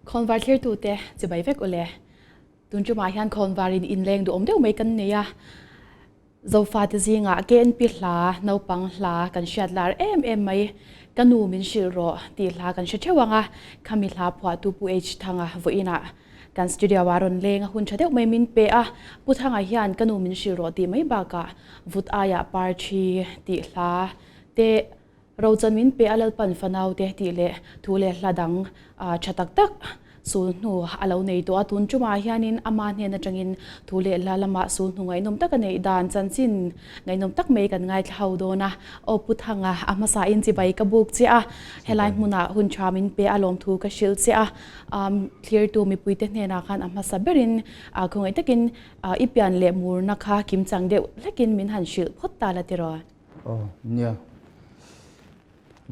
Khawnvar thlirtute chibai vek ule. Tun tumah hian khawnvarin inleng duhawm deuh mai kan nei a. Zofate zingah KNP hla, naupang hla kan hriat lar em em mai. Ka nu min hrilh rawh tih hla kan hre theuh ang a, khami hla phuahtu Pu H Thanga vawiinah kan studio ah rawn leng a hun tha deuh mai min pe a. Pu Thanga hian ka nu min hrilh rawh tih mai bakah vut aiah par thi tih hla te Rochan min pe a Lalpan fanaute tih leh thu leh hla dang tha tak tak sul hnu a lo nei tawh a, tun tumah hianin ama hnen atangin thu leh hla lamah sul hnu ngaihnawm tak a neih dan chanchin ngaihnawm tak mai kan ngaithla ho dawn a. Aw Pu Thanga, a hmasain chibai ka buk che a, helai hmunah hun tha min pe a lawmthu ka hrilh che a, thlirtu mipuite hnenah khan a hmasa berin khawngaih takin i pian leh murna kha kimchang deuh hlekin min han hrilh phawt ta la tiraw? Aw nia,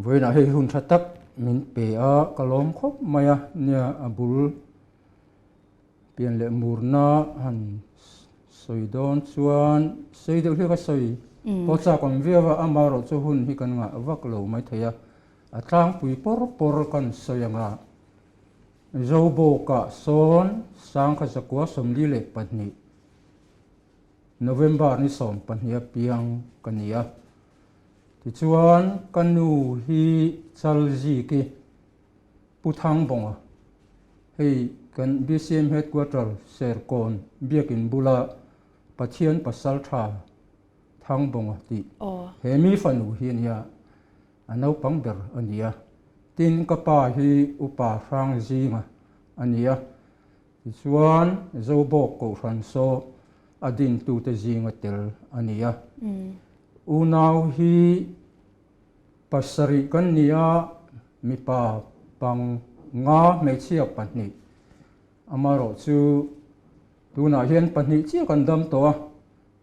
vawiinah hei hun tha tak min pe a, ka lawm khawp mai a, nia a bul pian leh murna han sawi dawn chuan sei deuh hlek a sawi pawh chak awm viau a, amaherawh chu hun hi kan ngah vak lo maithei a, a tlangpui pawr pawr kan sawi ang a, Zobawkah sawn sangkhat zakua 42. November ni 12 a piang ka ni a, tichuan ka nu hi Chalziki Pu Thangbawnga, hei kan BCM Headquarter Serkawn biakin bula Pathian pasal tha Thangbawnga tih he mi fanu hi a nia, a naupang ber a ni a, tin ka pa hi Upa Hrangzinga a ni a. Tichuan, Zobawk Kohhran saw a dintute zinga tel a ni a. Unau hi pasarih kan ni a, mipa pang nga hmeichhia pahnih. Amaherawh chu tunah hian pahnih chiah kan dam tawh a,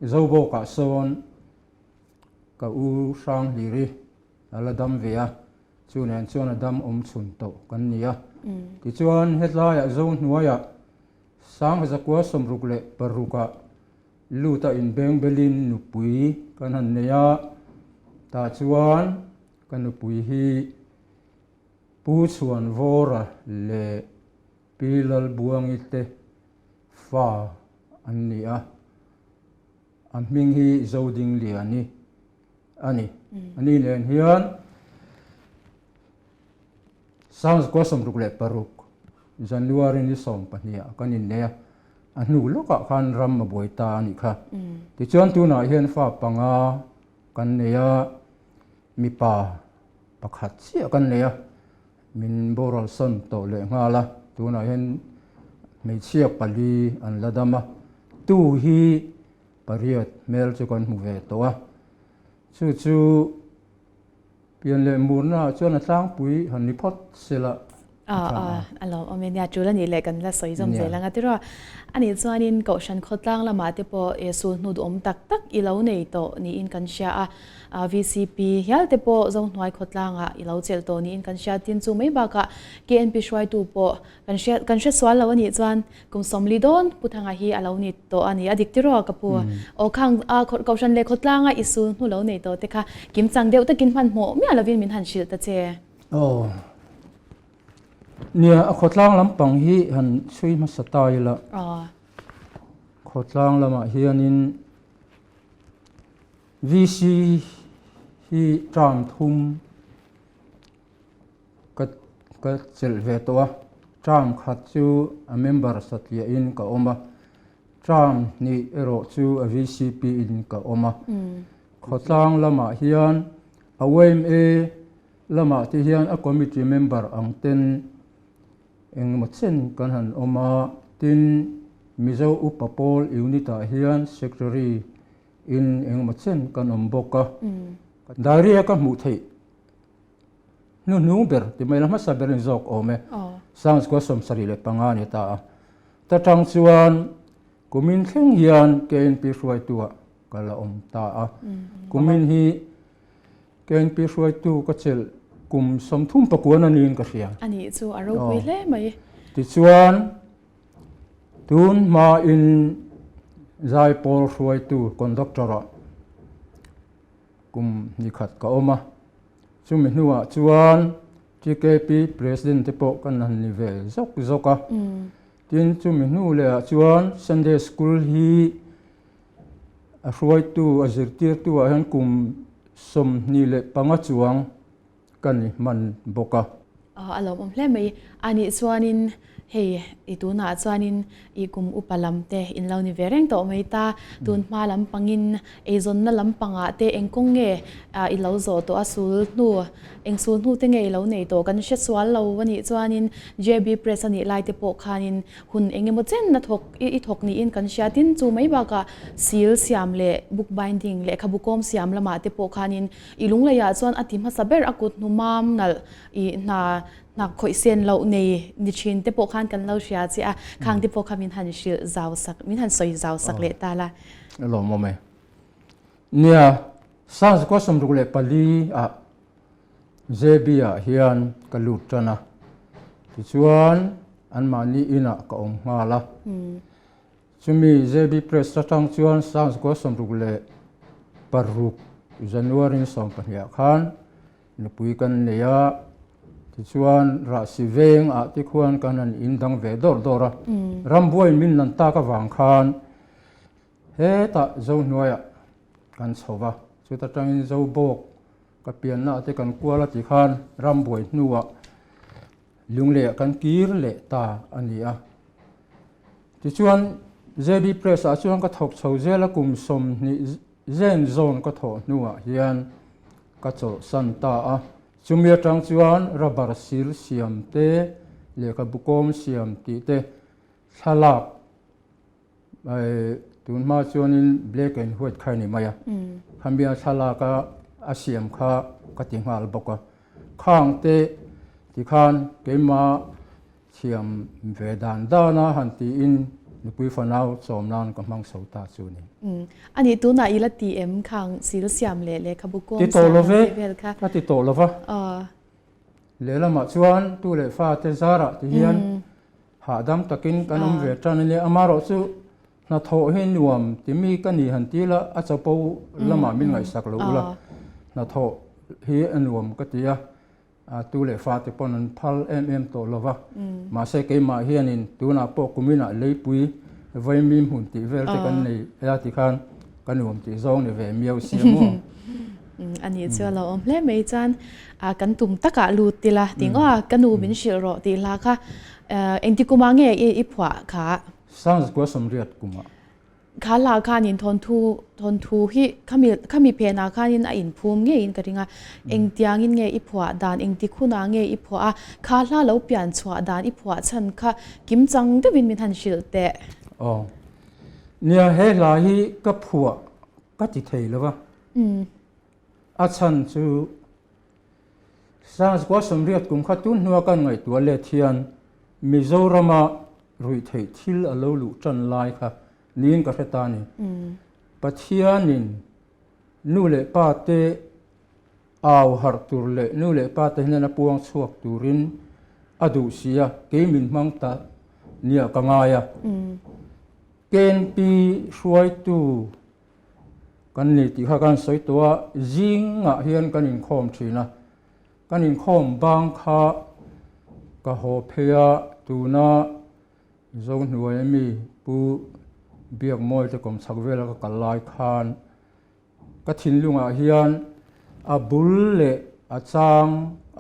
Zobawkah sawn ka u Hrangliri a la dam ve a, chu nen chuan a dam awm chhun tawh kan ni a. Tichuan hetlaiah zo hnuaiah 1966ah lut a inbengbelin nupui kan han nei a, tah chuan ka nupui hi Pu Chhuanvawra leh Pi Lalbuangi te fa an ni a, a hming hi Zodingliani a ni. A ni nen hian 1966 January ni 12 ah kan innei a, a hnu lawkah khan ram a buai ta a nih kha. Tichuan tunah hian fa panga kan nei a, mipa pakhat chiah kan nei a, min boral sawn tawh leh nghal a, tunah hian hmeichhia pali an la dam a, tu hi Pariat hmel chu kan hmu ve tawh a, chu chu pian leh murna ah chuan a tlangpui han ni phawt sela a tha a. A lawm awm e, nia tul a nih leh kan la sawi zawm zel ang a tiraw. A nih chuanin Kohhran khawtlang lamah te pawh sulhnu duhawm tak tak i lo nei tawh niin kan hria a. VCP hial te pawh Zohnuai khawtlangah i lo chelh tawh niin kan hria. Tin chu mai bakah KNP hruaitu pawh kan hria kan hre sual lo a nih chuan Kum 40 dawn Pu Thanga hi a lo ni tawh a ni. A dik tiraw ka pu? Aw khang a Kohhran leh khawtlanga i sul hnu lo nei tawh te kha kimchang deuh takin hmanhmawh miah lovin min han hrilh ta che. Aw. Nia, a khawtlang lampang hi han chhui hmasa ta ila. Aw. Khawtlang lamah hianin VC hi term thum Ka ka chelh ve tawh a, term khat chu a member satliah in ka awm a, term hnih erawh chu a VCP in ka awm a. Khawtlang lamah hian a yma lamah te hian a committee member ang ten engemaw chen kan han awm a, tin Mizo Upa Pawl unit ah hian secretary in engemaw chen kan awm bawk a. Diary a ka hmuh theih Hnuhnung ber ti mai la hmasa ber in zawk awm e. Sangchukua 75 a ni ta a. Ta tang chuan kumin thleng hian KNP hruaitu ah ka la awm ta a. Kumin hi KNP hruaitu ka chelh kum 39 a niin ka hria. A nih chu a ropui hle mai. Tichuan tun hmain Zaipawl hruaitu conductor ah Kum ni khat ka awm a, chumi hnuah chuan TKP President te pawh kan han ni ve zawk zawk a. Tin, chumi hnu lehah chuan Sunday School hi a hruaitu, a zirtirtu ah hian kum 25 chuang ka ni hman bawk a. A lawmawm hle mai. A nih chuanin hei i tunah chuanin i kum upa lam te in lo ni ve reng tawh mai ta. Tun hma lampangin eizawnna lampangah te eng kawng nge i lo zawh tawh a sul hnu, eng sul hnu te nge i lo nei tawh kan hre sual lo a nih chuanin JB Press a nih lai te pawh khanin hun eng emaw chen a thawk i thawk niin kan hria. Tin, chu mai bakah seal siam leh book binding lehkhabu kawm siam lamah te pawh khanin I lungleiah chuan a ti hmasa ber a kut hnu mam nalh i hna hna khawih sen loh nei ni thin te pawh khan kan lo hria che a, khang te pawh kha min han hrilh zau sak, min han sawi zau sak leh ta la. A lawmawm e. Nia, Sars kua 64 ah JB ah hian ka lut tan a, tichuan anmahni inah ka awm nghal a. Chumi JB Press atang chuan Sangzgua 66 January 12 ah khan nupui kan nei a, tichuan Rahsi veng ah te khuan kan han in dang ve dawrh dawrh a, rambuai min lan tak avang khan hetah Zohnuaiah kan chho va, chuta tangin Zobawk ka pianna ah te kan kual a tikhan rambuai hnuah Lungleiah kan kir leh ta a ni a. Tichuan, JB Press ah chuan ka thawk chho zel a, kum 20 zen zawn ka thawh hnuah hian ka chawlhsan ta a. Chumi atang chuan rubber sil siam te, lehkhabu kawm siam tih te, thlalak Tun hma chuanin black and white kha a ni mai a, khamia thlalaka a siam kha ka ti nghal bawk a. Khang te tikhan keima thiam ve dan dana han tiin nupui fanau chawm nan ka hmang chho ta chu ni. A nih tunah i la ti em khang sil siam leh lehkhabu kawm siam han tih vel kha? Ka ti tawh lo ve. Lehlamah chuan tu leh fa te zarah ti hian Hahdam takin kan awm ve tan a nia, amaherawh chu hnathawh hi nuam timi ka ni han ti la, a chapo lamah min ngaihsak lo ula, hnathawh hi a nuam ka ti a, tu leh fate pawn an phal em em tawh lo va, mahse keimah hianin tunah pawh kuminah leipui vaimim hmun tih vel te kan nei a tikhan ka nuam tih zawng ni ve miau sia maw. A nih chu a lo awm hle mai chuan kan tum takah lut tila ti ngaw a, ka nu min hrilh rawh tih hla kha engti kumah nge i phuah kha? Sangzakua 80 kumah. Kha hla khanin thawnthu thawnthu hi khami khami phenah khanin a inphum ngeiin ka ring a, engtiangin nge i phuah dan, engti khunah nge i phuah a, kha hla lo pian chhuah dan i phuah chhan kha kimchang deuhin min han hrilh teh. Aw. Nia he hla hi ka phuah ka ti thei lo va. A chhan chu Sangzakua 80 kum kha tun hnua kan ngaihtuah let hian Mizorama ruihtheih thil a lo luh tan lai kha niin ka hre ta a ni. Pathianin nu leh pa te au harh tur leh nu leh pa te hnena puang chhuak turin a duh si a, kei min hmang ta nia ka ngai a. KNP hruaitu Kan ni tih kha kan sawi tawh a, zingah hian kan inkhawm thin a, kan inkhawm bang kha ka haw phei a, tuna Zohnuai ami Pu Biakmawi te kawmchhak vela ka kal lai khan ka thinlungah hian a bul leh a chang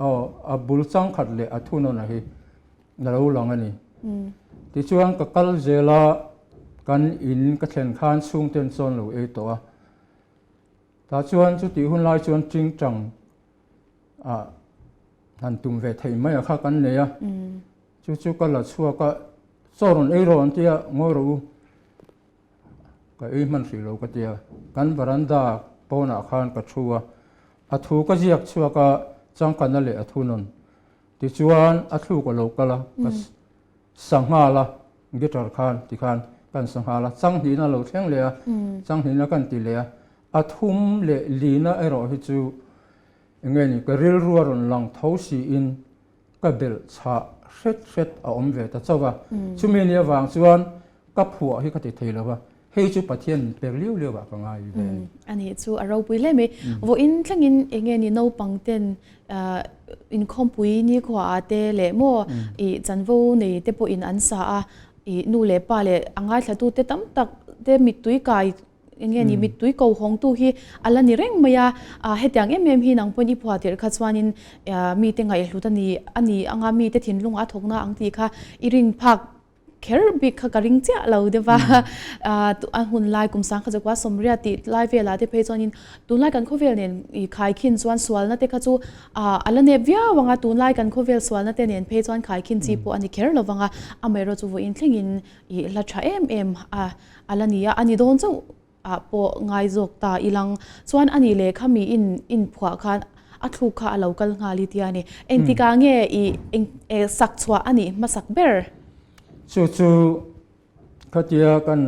aw a bul changkhat leh a thunawn a hi a lo lang a ni. Tichuan ka kal zel a, kan in ka thlen khan chhungten chuan lo ei tawh a. Tah chuan chutih hun lai chuan tingtang ah han tum ve thei mai a kha kan nei a. Chu chu ka la chhuak a, chaw rawn ei rawh an ti a, ngawi rawh u. Ka ei hman hrih lo ka ti a, kan varanda pawnah khan ka thu a, a thu ka ziak chhuak a, changkana leh a thunawn Tichuan a thluk a lo kal a, ka sa nghal a, guitar khan tikhan kan sa nghal a, changhnihna a lo thleng leh a, changhnihna kan ti leh a, a thum leh lina erawh hi chu eng nge ni ka rilru a rawn lang tho siin ka belh chhah hret hret a awm ve ta chauh a, chumi ni avang chuan ka phuah hi ka ti thei lo va. Hei chu Pathian min pek liau liau ah ka ngai ve a ni. A nih chu a ropui hle mai. Vawiin thlengin eng nge ni naupang ten inkhawmpui nikhua ah te leh maw ih chanvo nei te pawhin an sa a, ih nu leh pa leh a ngaithlatu te tam tak te mittui kai eng nge ni mittui ko hawngtu hi a la ni reng mai a. Hetiang em em hi nang pawhin i phuah tirh kha chuanin mite ngaihhlut a ni a ni anga mite thinlungah a thawkna ang tih kha i rin phak Kher bik kha ka ring chiah lo deuh a, a hun lai kum sang kha zakua sawmriat tih lai velah te phei chuanin tunlai kan khawvel nen i khaikhin chuan sualna te kha chu a la nep viau ang a, tunlai kan khawvel sualna te nen phei chuan khaikhin chi pawh a ni kher lo vang a, amaherawh chu vawiin thlengin i hla tha em em a a la ni a, a ni dawn chauh ah pawh ngai zawk ta ilang chuan a nih leh khami in in phuah khan a thluk kha a lo kal nghal i tia ni. Engtikah nge i eng sak chhuah a nih hmasak ber? Chu chu khatia kan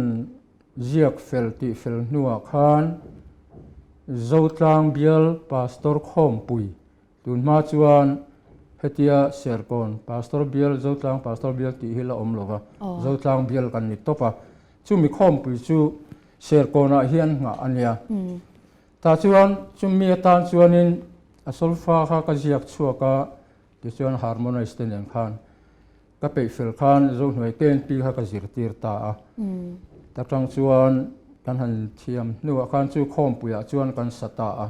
ziak fel tih fel hnuah khan Zotlang bial Pastor Khawmpui Tun hma chuan hetia Serkawn Pastor Bial, Zotlang Pastor Bial tih hi la awm lo va, Zotlang Bial kan ni tawp a. Chumi khawmpui chu Serkawnah hian nghah a nia. Tah chuan chumi atan chuanin a solfa kha ka ziak chhuak a, tichuan harmonize te nen khan ka peih fel khan Zohnuai KNP kha ka zirtir ta a. Ta tang chuan kan han thiam hnuah khan chu khawmpuiah chuan kan sa ta a.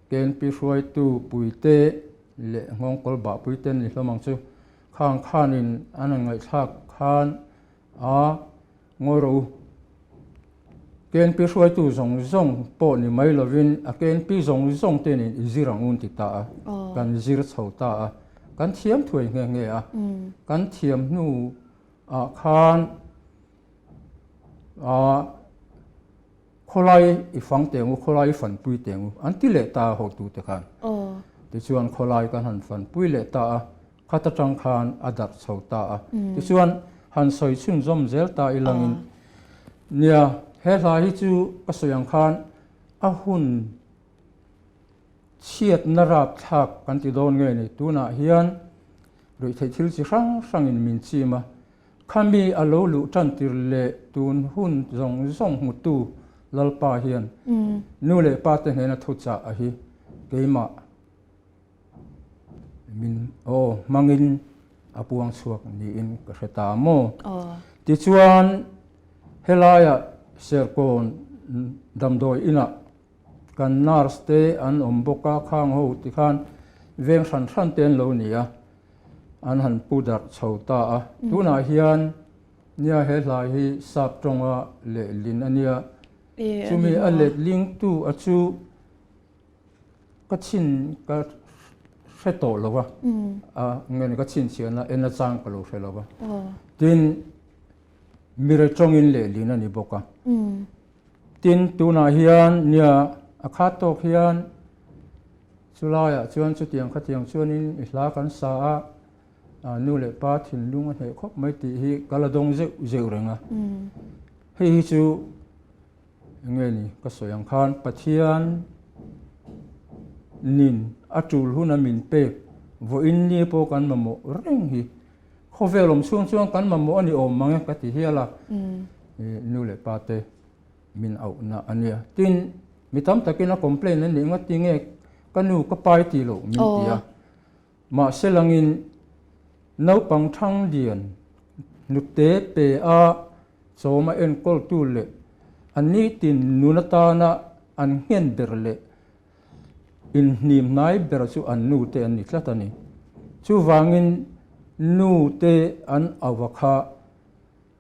KNP hruaitu puite leh nghawngkawl bahpui te ni hlawm ang chu. Khang khanin an han ngaihthlak khan a ngawi rawh u. KNP hruaitu zawng zawng pawh ni mai lovin a KNP zawng zawng te nen i zir ang un ti ta a. Kan zir chho ta a. Kan thiam thuai nghe nghe a. Kan thiam hnu ah khan a. Khawlai i fang teng u, khawlai i fanpui teng u, an ti leh ta a hotute khan. Tichuan khawlai kan han fanpui leh ta a, khat atang khan a darh chho ta a. Tichuan han sawi chhunzawm zel ta i langin, nia, he hla hi chu ka sawi ang khan a hun chhiatna rapthlak kan ti dawn nge ni, tunah hian ruihtheih thil chi hrang hrangin min chim a, Khami a lo luh tantir leh tun hun zawng zawng hmutu Lalpa hian nu leh pa te hnena thuchah a hi keimah min aw hmangin a puang chhuak niin ka hre ta maw? Tichuan helaiah Serkawn damdawi inah kan nurse te an awm bawk a, khang ho tikhan veng hran hran te an lo ni a. An han pu darh chho ta a. Tunah hian nia he hla hi sap tawnga lehlin a nia. Chumi a letlingtu a chu ka chhin ka hre tawh lo va, a nge ni ka chhinchhiahna en achang ka lo hre lo va. Tin, mire tawngin lehlin a ni bawk a. Tin, tunah hian nia a khat tawk hian Chulaiah chuan chutiang khatiang chuanin i hla kan sa a, nu leh pa thinlung a hneh khawp mai tih hi ka la dawng zeuh zeuh reng a. Hei hi chu eng nge ni ka sawi ang khan Pathian nin a tul huna min pek vawiin ni pawh kan mamawh reng hi khawvel awm chhung chuan kan mamawh a ni awm mang e ka ti hial a, nu leh pa te. Min auhna a nia. Tin, mi tam takin a complain an nih ngawt tinge ka nu ka pai tih loh min ti a. Mahse langin naupang thang lian hnute pe a chawm a enkawltu leh a nitin nun atana an nghen ber leh inhnim hnai ber chu an nu te an ni tlat a ni. Chuvangin nu te an auha kha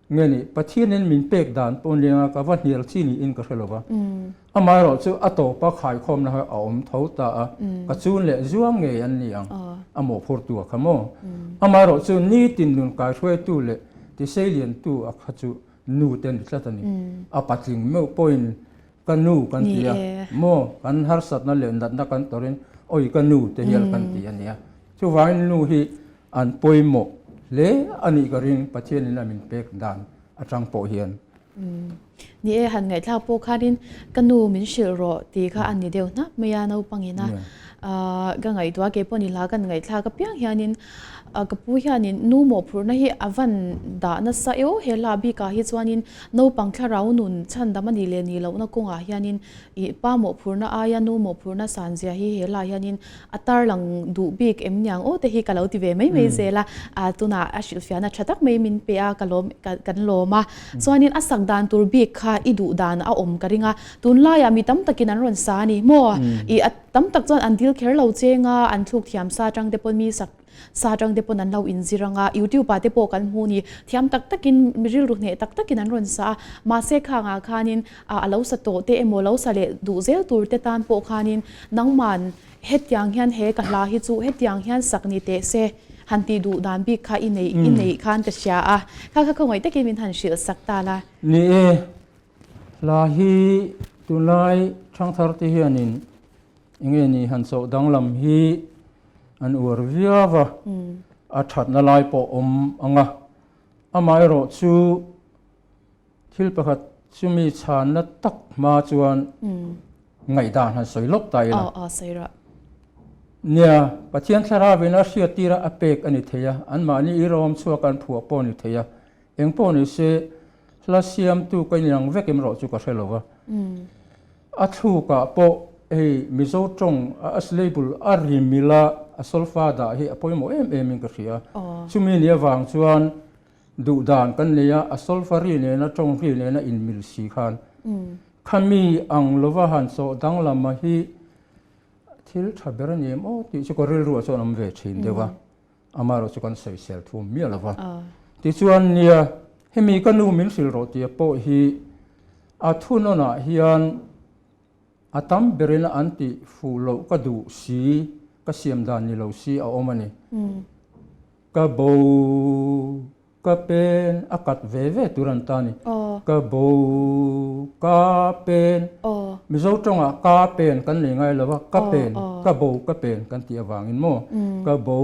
Nge ni, Pathianin min pek dan pawh nia ka va hnial chi niin ka hre lo va. Amaherawh chu a tawpa khaikhawmna kha a awm tho ta a, ka chun leh zuang ngei an ni ang, a mawhphurtu a kha maw? Amaherawh chu nitin nun kaihruaitu leh tiseiliantu a kha chu nu te ni tlat a ni. A patling meuh pawhin ka nu kan ti a, maw? Kan harsatna leh natna kan tawrhin awi ka nu te hial kan ti a nia. Chuvangin nu hi An pawimawh hle a nih ka ring Pathianin a min pek dan atang pawh hian. Ni e, han ngaihthlak pawh khanin ka nu min hrilh rawh tih kha a ni deuh hnap mai a naupangin a. Ka ngaihtuah kei pawh ni hla kan ngaihthlak apiang hianin. Ka pu hianin nu mawhphurhna hi a van dah nasa eo he hla bikah hi chuanin naupang thlarau nun chhandam a nih leh nih lohna kawngah hianin ih pa mawhphurhna aia nu mawhphurhna san zia hi he hla hianin a tarlang duh bik em niang aw te hi ka lo ti ve mai mai zel a, tunah a hrilhfiahna tha tak mai min pe a ka lawm kan lawm a. Chuanin a sak dan tur bik kha i duh dan a awm ka ring a, tunlaiah mi tam takin an rawn sa a ni maw? Ih a tam tak chuan an dil kher lo cheng a, an thluk thiam sa atang te pawn mi sak sa atang te pawn an lo inzir ang a, youtube ah te pawh kan hmu ni, thiam tak takin mi rilru hneh tak takin an rawn sa a, mahse khangah khanin a lo sa tawh te emaw lo sa leh duh zel tur te tan pawh khanin nangman Hetiang hian he ka hla hi chu hetiang hian sak ni teh se han tih duh dan bik kha i neih i neih khan ka hria a, kha kha khawngaih takin min han hrilh sak ta la. Ni e, hla hi tunlai thangthar te hianin enge ni han chauh danglam hi an uar viau a, a thatna lai pawh awm ang a, amaherawh chu Thil pakhat chumi chhanna tak hma chuan ngaihdan han sawi lawk ta ila. Aw, aw, sawi rawh. Nia, Pathian thlarauin a hriattira a pek a ni thei a, anmahni irawm chhuak an phuah pawh a ni thei a. Eng pawh ni se, hla siamtu ka inang vek em rawh chu ka hre lo va. A thlukah pawh hei Mizo tawng a syllable a ri mila a solfa dah hi a pawimawh em emin ka hria. Chumi ni avang chuan Duh dan kan nei a, a solfa ri nena tawng ri nena inmil si khan khami ang lova han chawh danglama hi thil tha ber a ni em aw tih chu ka rilruah chuan awm ve thin deuh a, amaherawh chu kan sawisel thum miah lova. Tichuan nia hemi ka nu min hrilh rawh tia pawh hi a thunawnah hian A tam berin an tih fuh loh ka duh si, ka siam dan ni lo si a awm a ni. Ka bo ka pen a kat ve ve tur an ta a ni. Ka bo ka pen, Mizo tawngah ka pen kan nei ngai lo va, ka pen, ka bo ka pen kan tih avangin maw, ka bo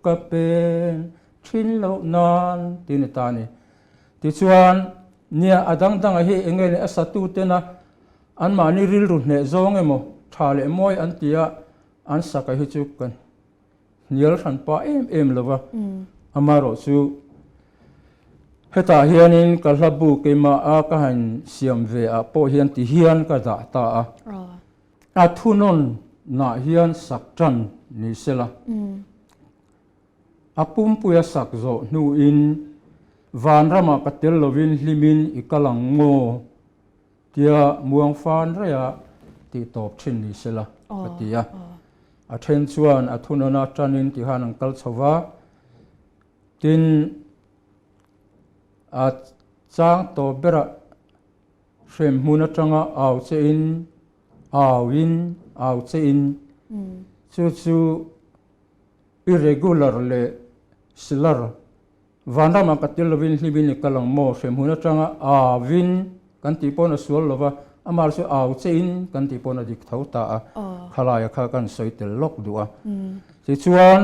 ka pen thin loh nan tih a ni ta a ni. Tichuan, nia a dang danga hi eng nge leh a satu tena anmahni rilru hneh zawng emaw tha leh mawi an tia an saka hi chu kan hnial hran pah em em lo va. Amaherawh chu hetah hianin ka hla bu keimah a ka han siam ve ah pawh hian ti hian ka dah ta a. A thunawn nah hian sak tan ni sela. A pumpuia sak zawh hnuin vanramah ka tel lovin hlimin i kal ang maw? tia muang fan raia tih tawp thin ni sela ka ti a. A then chuan a thunawna tanin tihan an kal chho va, tin a chang tawp berah hremhmun atanga au chein auin au chein chu chu Irregular leh slur, Vanramah ka tel lovin hlimin i kal ang maw? Hremhmun atanga auvin kan tih pawn a sual lova, amah chu au chein kan tih pawn a dik tho ta a, khalaia kha kan sawi tel lawk duh a. Tichuan,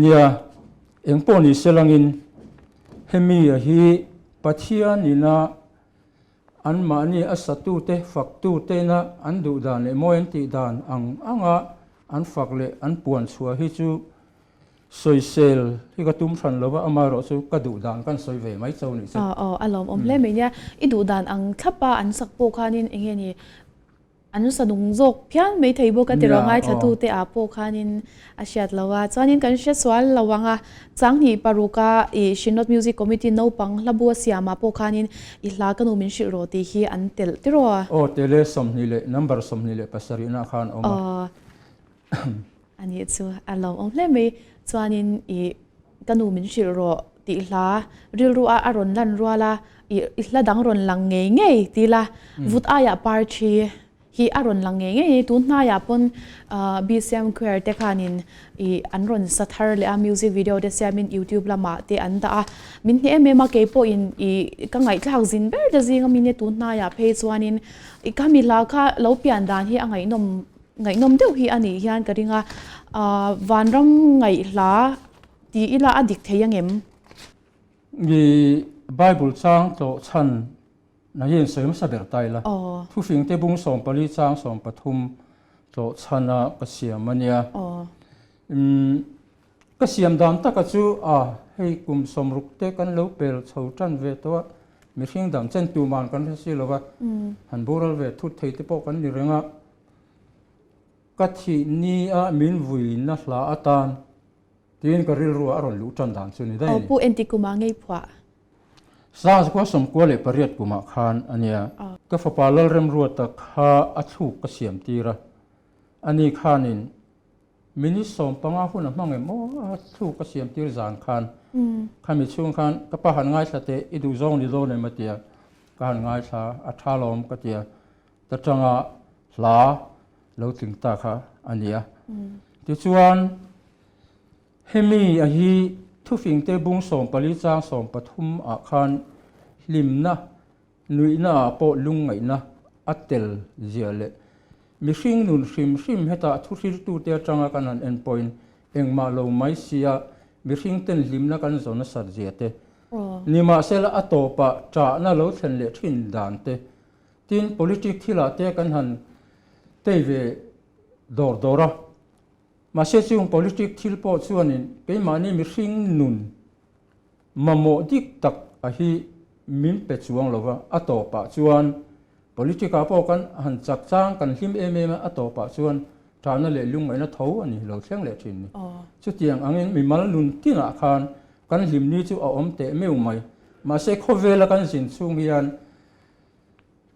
nia, engpawh ni se langin hemi a hi Pathianina Anmahni a satute, faktutena an duh dan leh mawi an tih dan ang anga an fak leh an puan chhuah hi chu sawisel hi ka tum hran lo va, amaherawh chu ka duh dan kan sawi ve mai cho nih chu. Aw, a lawmawm hle mai nia. I duh dan ang thlapa an sak pawh khanin eng nge ni An sa nung zawk phian mai thei bawk a tiraw ngaithlatute ah pawh khanin a hriat lo a. Chuanin kan hre sual lo ang a, Changhnih paruka i Synod Music Committee naupang hla bu a siam ah pawh khanin i hla ka nu min hrilh rawh tih hi an telh tiraw. Aw tele 20 leh number 27 na khan a awm a. Aw a nih chu a lawmawm hle mai. Chuanin i ka nu min hrilh rawh tih hla rilru a a rawn lan rual a, i i hla dang rawn lang ngei ngei ti la, vut aiah par thi hi a rawn lang ngei ngei a ni. Tun hnaiah pawn BCM Choir te khanin i an rawn sa thar leh a, music video te siamin youtube lamah te an dah a, min hneh em em a, kei pawhin i ka ngaihthlak zin ber te zinga mi nia tun hnaiah phei chuanin i khami hla kha lo pian dan hi a ngaihnawm Ngaihnawm deuh hi a nih hian ka ring a, vanram ngaihhla ti ila a dik thei angem? I Bible chang tlawh chhan na hian sawi hmasa ber ta ila. Thufingte bung 14 chang 13 tlawh chhana ka siam a nia. Umm ka siam dan taka chu a hei kum 60 te kan lo pel chho tan ve tawh a, mihring dang chen tuman kan hre si lo va, han boral ve thut thei te pawh kan ni reng a. Ka thih ni a min vui na hla atan tiin ka rilru ah a rawn luh tan dan chu ni daih a ni. Aw pu enti kumah ngei phuah. 1998 kumah khan a nia. Ka fapa Lalremruata kha a thluk ka siam tir a, ani khanin minute 15 hun a hmang em aw a thluk ka siam tir zan khan khami chhung khan ka pa han ngaithla teh i duh zawng ni dawn em a tia, ka han ngaithla a tha lawm ka tia, ta tanga hla lo tling ta kha a ni a. Tichuan, hemi a hi thufingte bung 14 chang 13 ah khan hlimna, nuihna ah pawh lungngaihna a tel zia leh mihring nun hrim hrim hetah thuhriltute atanga kan han en pawhin engmah lo mai sia mihring ten hlimna kan zawn nasat zia te, nimahsela a tawpah ṭahna lo thlen leh ṭhin dan te Tin, politic thilah te kan han tei ve dawr dawr a, mahse chung politic thil pawh chuanin keimahni mihring nun mamawh dik tak a hi min pe chuang lo va, a tawpah chuan politic ah pawh kan han chak chang kan hlim em em a, a tawpah chuan ṭahna leh lungngaihna tho a ni lo thleng leh ṭhin ni. Chutiang angin mimal nun tinah khan kan hlimni chu a awm teh meuh mai, mahse khawvela kan zin chhung hian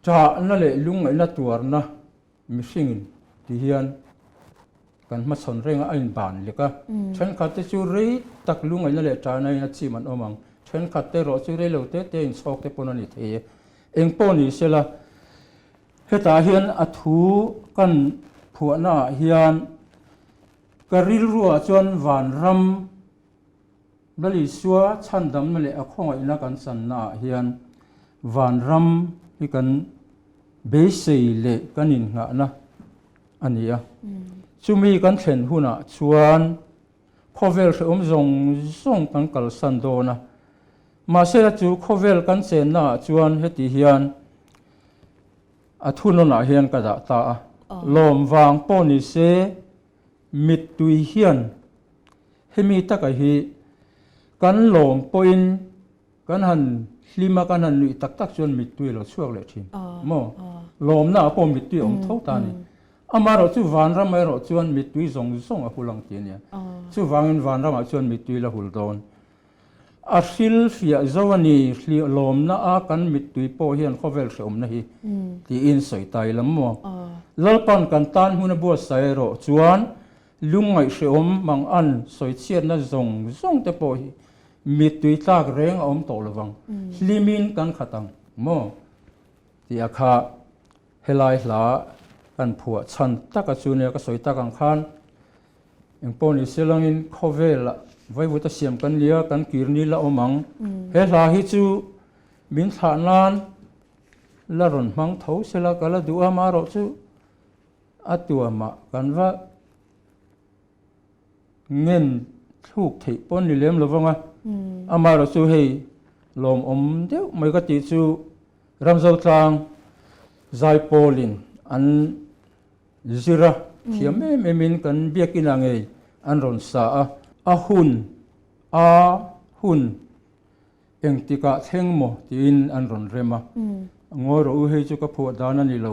Ṭahna leh lungngaihna tuarna mihringin ti hian kan hmachhawn reng a, a inban lek a. Ṭhenkhat te chu rei tak lungngaihna leh ṭahna in a chim an awm ang. Ṭhenkhat te erawh chu rei lo te te inchhawk te pawn a ni thei e. Eng pawh ni sela, hetah hian a thu kan phuahna ah hian ka rilruah chuan vanram, Lal Isua chhandamna leh a khawngaihna kan channa ah hian vanram hi kan beisei leh kan innghahna a ni a. Chumi kan thlen hunah chuan khawvel hrehawm zawng zawng kan kalsan dawn a. Mahsela chu khawvel kan chenna ah chuan heti hian a thunawnah hian ka dah ta a. Lawm vang pawh ni se mittui hian Hemi taka hi kan lawm pawhin kan han hlim a, kan han nuih tak tak chuan mittui a lo chhuak leh thin maw? Lawmna ah pawh mittui a awm tho ta a ni. Amaherawh chu vanram erawh chuan mittui zawng zawng a hul ang ti a nia. Chuvangin vanramah chuan mittui la hul dawn. A hrilhfiah zo a ni, lawmna a kan mittui pawh hian khawvel hrehawmna hi tiin sawi ta ila maw? Lalpan kan tan hmun a buatsaih erawh chuan Lungngaih hrehawm mang an sawichhiatna zawng zawng te pawh hi mittui tlak reng a awm tawh lovang, hlimin kan khat ang maw? Tih a kha helai hla kan phuah chhan taka chu nia ka sawi tak ang khan engpawh ni se langin khawvelah vaivuta siam kan nia kan kir ni la awm ang. He hla hi chu min thlah nan la rawn hmang tho sela ka la duh a, marawh chu A tuamah kan va ngen thluk theih pawn ni lem lo vang a, amaherawh chu hei lawmawm deuh mai ka tih chu Ramzotlang Zaipawlin an zir a, thiam em emin kan biakinah ngei an rawn sa a, a hun a hun Engtikah thleng maw? tiin an rawn rem a. Ngawi rawh u, hei chu ka phuah dan a ni lo.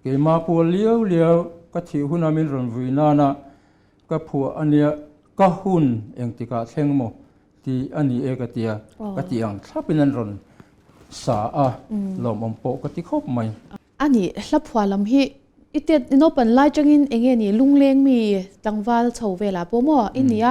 Keimah pual liau liau ka thih huna min rawn vui nana ka phuah a nia, ka hun engtikah thleng maw? tih a ni e ka tia, ka tih ang thlapin an rawn sa a, lawmawm pawh ka ti khawp mai. A nih, hla phuah lam hi i tet i naupan lai tangin enge ni lungleng mi tlangval chho velah pawh maw i nia,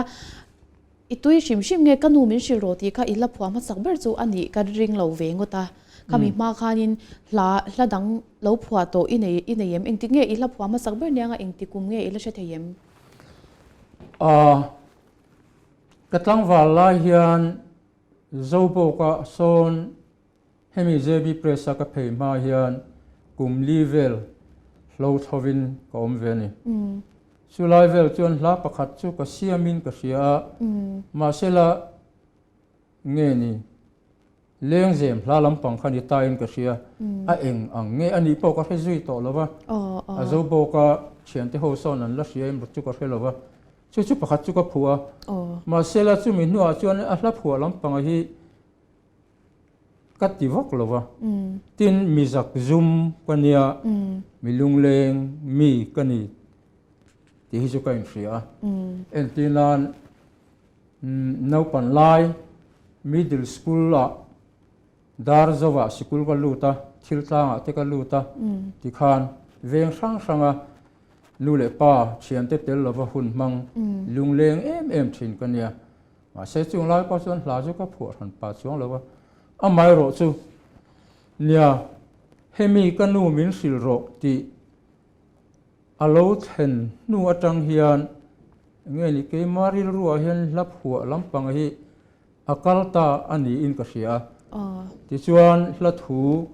I tui hrim hrim nge ka nu min hrilh rawh tih kha i hla phuah hmasak ber chu a nih ka ring lo ve ngawt a. Khami hma khanin hla hla dang lo phuah tawh i nei i nei em? Engtik nge i hla phuah hmasak ber nia engti kum nge i la hre thei em? A, ka tlangval lai hian Zobawka sawn Hemi JB Press a ka phei hma hian kum li vel hlo thlovin ka awm ve a ni. Chulai vel chuan hla pakhat chu ka siamin ka hria a, mahsela nge ni lengzem hla lampang kha ni tain ka hria, a eng ang nge a nih pawh ka hre zui tawh lo va, a zo bawka thiante ho sawn an la hria em chu ka hre lo va. Chu chu pakhat chu ka phuah a. Mahse la chumi hnuah chuan a hla phuah lampanga hi ka ti vak lo va. Tin, mi zak zum ka nia, mi lungleng mi ka ni tih hi chu ka inhria a. Entir nan naupan lai middle school ah Dar zovah sikul ka lut a, thil tlangah te ka lut a, tikhan veng hrang hranga nu leh pa thiante tel lova hun hmang lungleng em em thin ka nia. Mahse chung lai pawh chuan hla chu ka phuah hran pah chuang lo a, amaherawh chu nia hemi ka nu min hrilh rawh tih a lo thlen hnu atang hian enge ni keima rilruah hian hla phuah lampang hi A kal ta a niin ka hria. Tichuan hla thu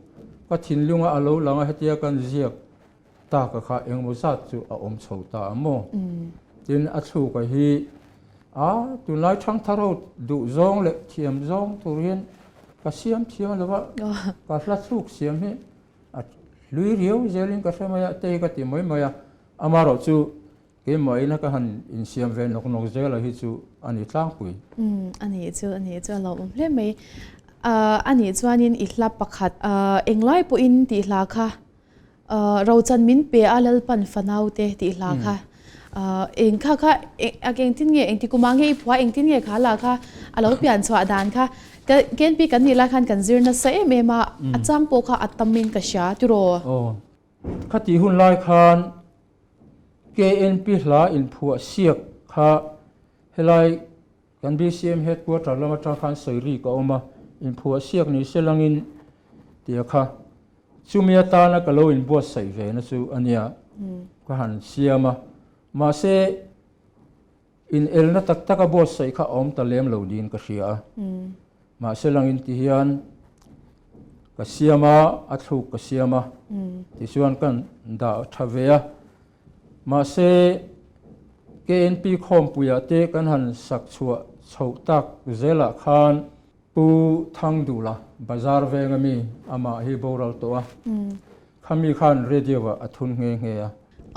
ka thinlunga a lo lang a, hetia kan ziak taka kha engemaw zat chu a awm chho ta a maw? Tin, a thluka hi a tunlai thangthar ho duh zawng leh thiam zawng tur hian ka siam thiam lo va, ka hla thluk siam hi a hlui riau zelin ka hre mai a, te hi ka ti mai mai a, amaherawh chu Keimah ina ka han insiam ve nawk nawk zela hi chu a ni tlangpui. Umm a nih chu a nih chu a lawmawm hle mai. A nih chuanin i hla pakhat englai pawhin tih hla kha Rochan min pe a Lalpan fanau te tih hla kha eng kha kha engtin nge engti kumah nge i phua engtin nge kha hla kha a lo pian chhuah dan kha KNP kan nih lai khan kan zir nasa em em a a chang pawh kha a tamin ka hria tiraw? Aw khatih hun lai khan KNP hla inphuah siak kha helai kan BCM headquarter lam atang khan sawi rik a awm a, inphuah siak ni se langin tia kha chumi atana ka lo inbuatsaih ve na chu a nia ka han siam a, mahse inelna tak tak a buatsaih kha a awm ta lem lo niin ka hria a, mahse langin ti hian ka siam a, a thluk ka siam a, tichuan kan dah tha ve a, mahse KNP khawmpuiah te kan han sak chhuah chhoh tak zelah khan Pu Thangdula bazar venga mi amah hi boral tawh a, khami khan radio ah a thun nghe nghe a.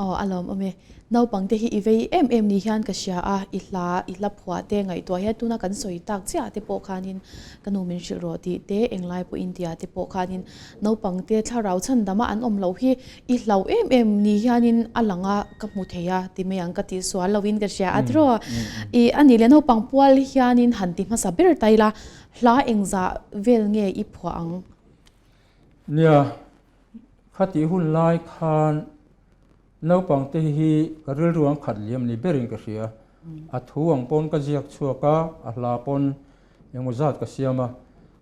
Aw a lawm awm e. Naupang te hi i vei em em ni hian ka hria a, i hla, i hla phuah te ngaihtuah hian tuna kan sawi tak chiah te pawh khanin ka nu min hrilh rawh tih te, englai pawhin tia te pawh khanin naupang te thlarau chhan dama an awm loh hi i hlau em em ni hianin a lang a ka hmu thei a ti mai ang ka tih sual loin ka hria a tiraw. I a nih leh naupang pual hianin han ti hmasa ber ta ila hla engzah vel nge i phuah ang? Nia, khatih hun lai khan naupangte hi ka rilru ang khat liam ni berin ka hria. A thu ang pawn ka ziak chhuak a, a hla pawn engmaw zat ka siam a.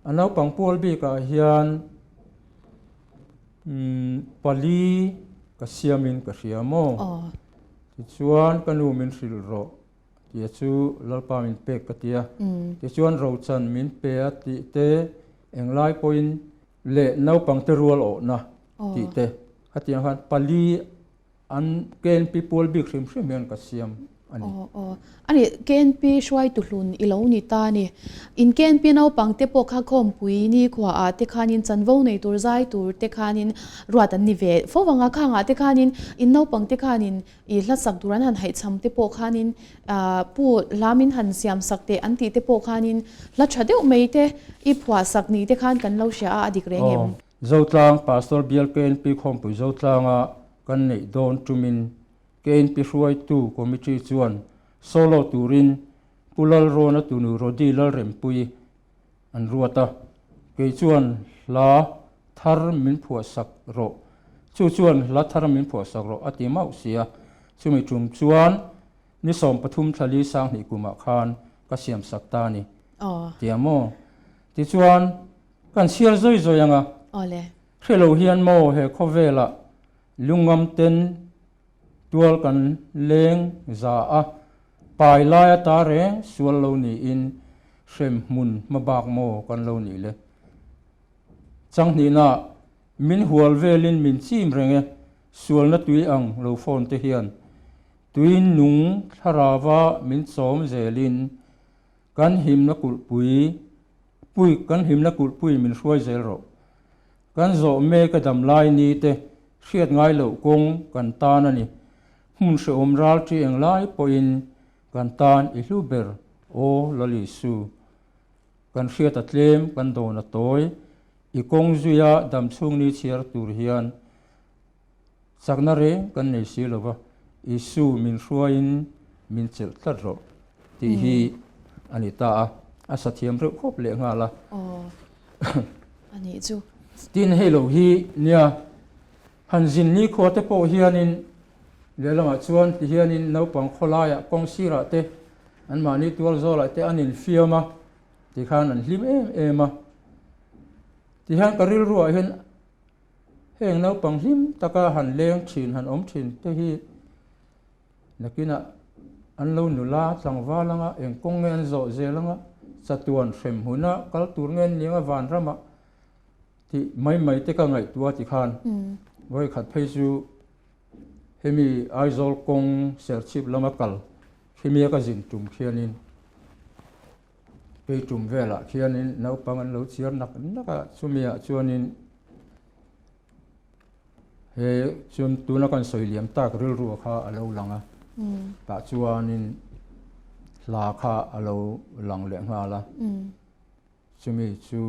A naupang pual bikah hian pali ka siamin ka hria maw? Tichuan ka nu min hrilh rawh. Tia chu Lalpa min pek ka ti a. Tichuan rochan min pe a tih te englai pawhin leh naupangte rual awhna tih te khatiang khan pali an KNP pual bik hrim hrim hian ka siam a ni. Aw aw a ni KNP hruaitu hlun i lo ni ta a ni. In KNP naupangte pawh kha khawmpui nikhuaah te khanin chanvo nei tur zai tur te khanin ruat an ni ve fo ang a, khangah te khanin in naupangte khanin I hla sak tur an han haihchham te pawh khanin pu hla min han siam sak teh an tih te pawh khanin hla tha deuh mai te i phuah sak ni te khan kan lo hria a, a dik reng em? Zotlang Pastor Bial KNP Khawmpui Zotlanga kan neih dawn tumin KNP hruaitu Committee chuan solo turin Pu Lalrawna tunu Rody Lalrempuii An ruat a, kei chuan hla thar min phuah sak rawh, chu chuan hla thar min phuah sak rawh a ti mauh si a, chumi tum chuan ni 13 thla li 2000 kumah khan ka siam sak ta a ni tia maw? Tichuan kan chhiar zawi zawi ang a, hre lo hian maw he khawvelah lungngam ten tual kan leng za a, Pai lai ata reng sual lo niin hrem hmun hma bak maw kan lo nih le? Changhnihna, Min hual velin min chim reng e, sualna tui ang lo fawn te hian tui nung thlarava min chawm zelin kan himna kulhpui pui kan himna kulhpui min hruai zel rawh. Kan zawh mek a dam lai ni te hriat ngai loh kawng kan tan a ni. Hmun hrehawm ral ṭi eng lai pawhin Kan tan i hlu ber aw Lalisu. Kan hriat a tlem, kan dawn a tawi, i kawng zuia damchhung ni chhiar tur hian chakna reng kan nei si lo va, Isu min hruaiin min chelh tlat rawh tih hi a ni ta a, a sa thiam reuh khawp leh nghal a. Aw, a nih chu. Tin hei lo hi nia, han zin nikhua te pawh hianin Lehlamah chuan ti hianin naupang khawlaiah kawng sirah te anmahni tual zawlah te an infiam a tikhan an hlim em em a. Tihian ka rilruah hian heng naupang hlim taka han leng thin han awm thin te hi nakinah an lo nula tlangval anga eng kawng nge an zawh zel anga chatuan hrem huna kal tur nge an ni anga vanramah tih mai mai te ka ngaihtuah tikhan vawikhat phei chu Hemi Aizawl kawng Serchhip lama kal khimia ka zin tum khianin kei tum velah khianin naupang an lo chiar nak nak a, chumiah chuanin he chuan tuna kan sawi liam tak rilru kha a lo lang a, tah chuanin hla kha a lo lang leh nghal a, chumi chu.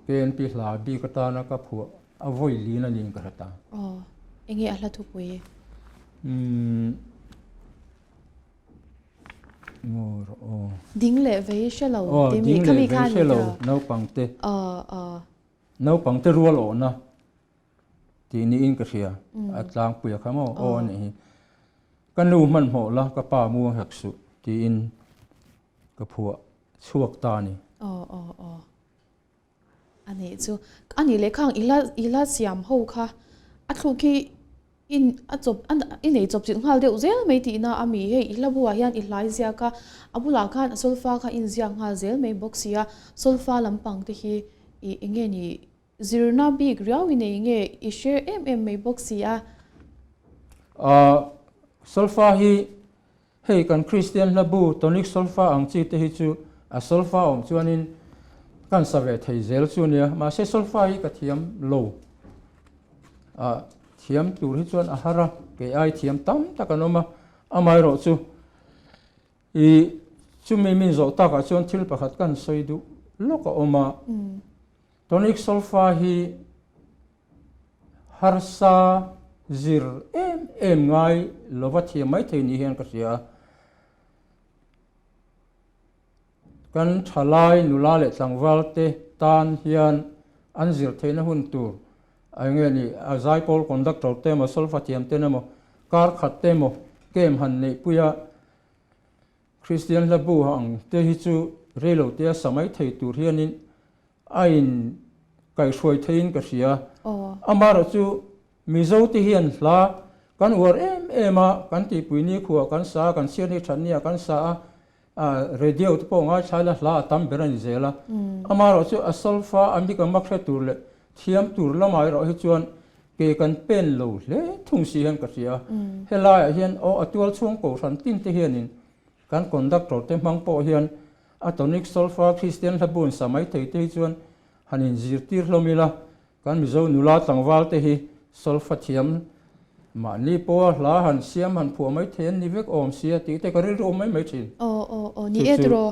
KNP hla bik atana ka phuah a vawi lin a niin ka hre ta. Aw, enge a hla thupui? Umm, ngaw rawh aw. Ding leh vei hre lo tih mi kha mi khan ni ta. Naupang te. Aw, aw. Naupang te rual awhna tih niin ka hria. A tlangpui a kha maw? Aw a nih hi. Ka nu hmanhmawh la, ka pa muang hek suh tiin Ka phuah chhuak ta a ni. Aw aw aw. A nih chu. A nih leh khang i la i la siam ho kha a thluk hi i a chawp i nei chawp chilh nghal deuh zel mai tihna a mi hei i hla buah hian i hlai ziak a, a bulah khan a solfa kha i inziak nghal zel mai bawk si a, solfa lampang te hi i eng nge ni Zirna bik riau i nei nge i hre em em mai bawk si a. Solfa hi hei kan Kristian hla bu tonic solfa ang chi te hi chu a solfa awm chuanin kan sa ve thei zel chu nia mahse solfa hi ka thiam lo a thiam tur hi chuan a har a kei ai thiam tam tak an awm a amaherawh chu I chumi min zawh takah chuan thil pakhat kan sawi duh lawk a awm a. Tonic solfa hi harsa zir em em ngai lova thiam mai thei ni hian ka hria a. Kan thalai nula leh tlangval te tan hian an zir theihna hun tur a eng nge ni a zaipawl conductor te emaw solfa thiam ten emaw kar khat te emaw camp han neihpui a Kristian hla bu ang te hi chu reilote a sa mai thei tur hianin a in kaihhruai theiin ka hria. Amaherawh chu Mizo te hian hla kan uar em em a, kan tihpui nikhua kan sa a, kan chhiat ni that nia kan sa a, radio te pawh ngaithla ila hla a tam ber a ni zel a. Amaherawh chu a solfa a mik a mak hre tur leh thiam tur lamah erawh hi chuan ke kan pen lo hle thung si hian ka hria a. Helaiah hian aw a tual chhung kohhran tin te hianin kan conductor te hmang pawh hian a tonic solfa Kristian hla bun sa mai thei te hi chuan han inzirtir hlawm ila kan Mizo nula tlangval te hi solfa thiam mahni pawha hla han siam han phuah mai thei an ni vek awm sia tih te ka rilru awm mai mai thin. Aw aw aw ni e tiraw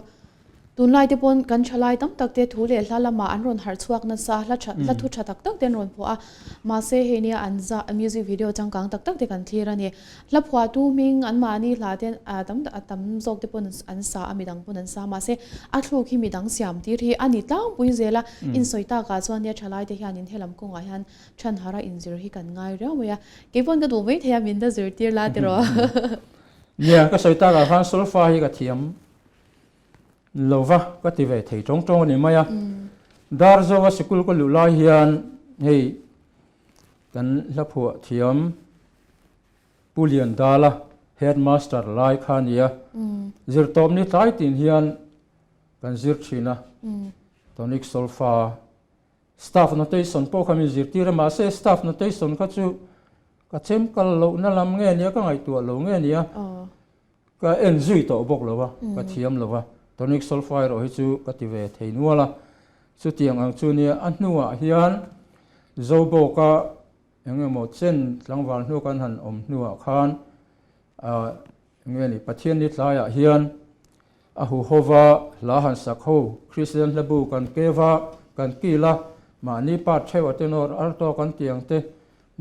Tunlai te pawn kan thalai tam tak te thu leh hla lamah an rawn harh chhuak nasa, hla tha hla thu tha tak tak te an rawn phuah a, mahse hei nia an za music video changkang tak tak te kan thlir a ni. Hla phuahtu hming an mahni hla te a tam a tam zawk te pawn an sa a, midang pawn an sa mahse a thluk hi midang siam tir hi a ni tlangpui zel a, insawi takah chuan nia thalai te hianin helam kawngah hian chhanhara inzir hi kan ngai riau mai a, kei pawn ka duh mai thei a min la zirtir la tiraw. Nia ka sawi takah khan solfa hi ka thiam Lo va ka ti ve thei tawng tawng a ni mai a. Darzawa sikul ka luh lai hian hei kan hla phuah thiam Pu Liandala headmaster lai kha a ni a. Zirtawpni tlai tin hian kan zir thin a, tonic solfa staff notation pawh kha min zirtir a, mahse staff notation kha chu ka chem kal lohna lam nge nia ka ngaihtuah lo nge nia. Ka en zui tawh bawk lo a, ka thiam lo a, tonic solfa erawh hi chu ka ti ve thei nual a, chutiang ang chu nia a hnuah hian Zobawka eng emaw chen tlangval hnu kan han awm hnuah khan eng nge ni Pathianni tlaiah hian a huhova hla han sak ho Kristian hlabu kan keva kan kil a, mahni part theuh a tenor alto kan tih ang te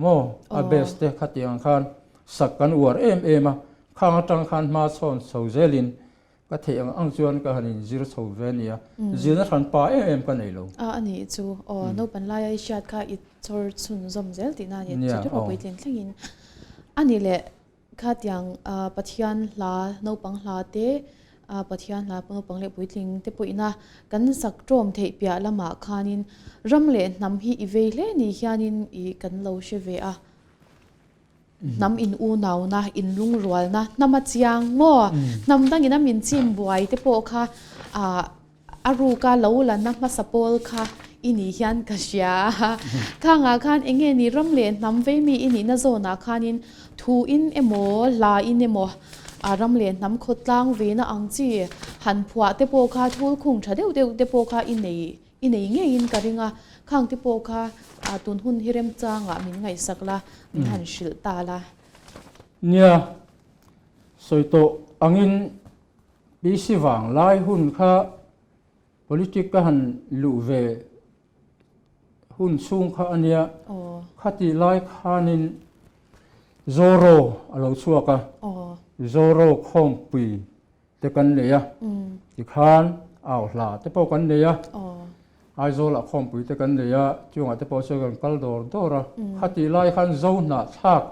maw a bass te khatiang ang khan sak kan uar em em a, khang atang khan hma chhawn chho zelin Ka theih ang ang chuan ka han inzir chho ve nia, zirna hran pa em em ka nei lo. A anih chu aw, naupan laia i hriat kha i chawr chhunzawm zel tihna a ni, chu rawh puitlin thlengin. A nih leh khatiang Pathian hla naupang hla te, Pathian hla naupang leh puitling te pawhina kan sak ṭawm theih piah lamah khanin ram leh hnam hi i vei hle ni hianin i kan lo hre ve a. Hnam in unauna, in lungrualna, hnam a chiang maw? Hnam dangin a min chim buai te pawh kha a ruka lo lanna hmasa pawl kha i nih hian ka hria. Khangah khan eng nge ni ram leh hnam vei mi i nihna zawnah khanin thu in emaw, hla in emaw ram leh hnam khawtlang veina ang chi han phuah te pawh kha thulkhung tha deuh deuh te pawh kha i nei I nei ngeiin ka ring a, khang te pawh kha tun hun hi remchangah min ngaihsak la, min han hrilh ta la. Nia, sawi tawh angin PC vang lai hun kha politic ka han luh ve hun chhung kha a nia, khatih lai khanin Zoro a lo chhuak a, Zoro khawmpui te kan nei a, tikhan au hla te pawh kan nei a, Aizawlah khawmpui te kan nei a, chungah te pawh chuan kan kal dawr dawr a, khatih lai khan zo hnahthlak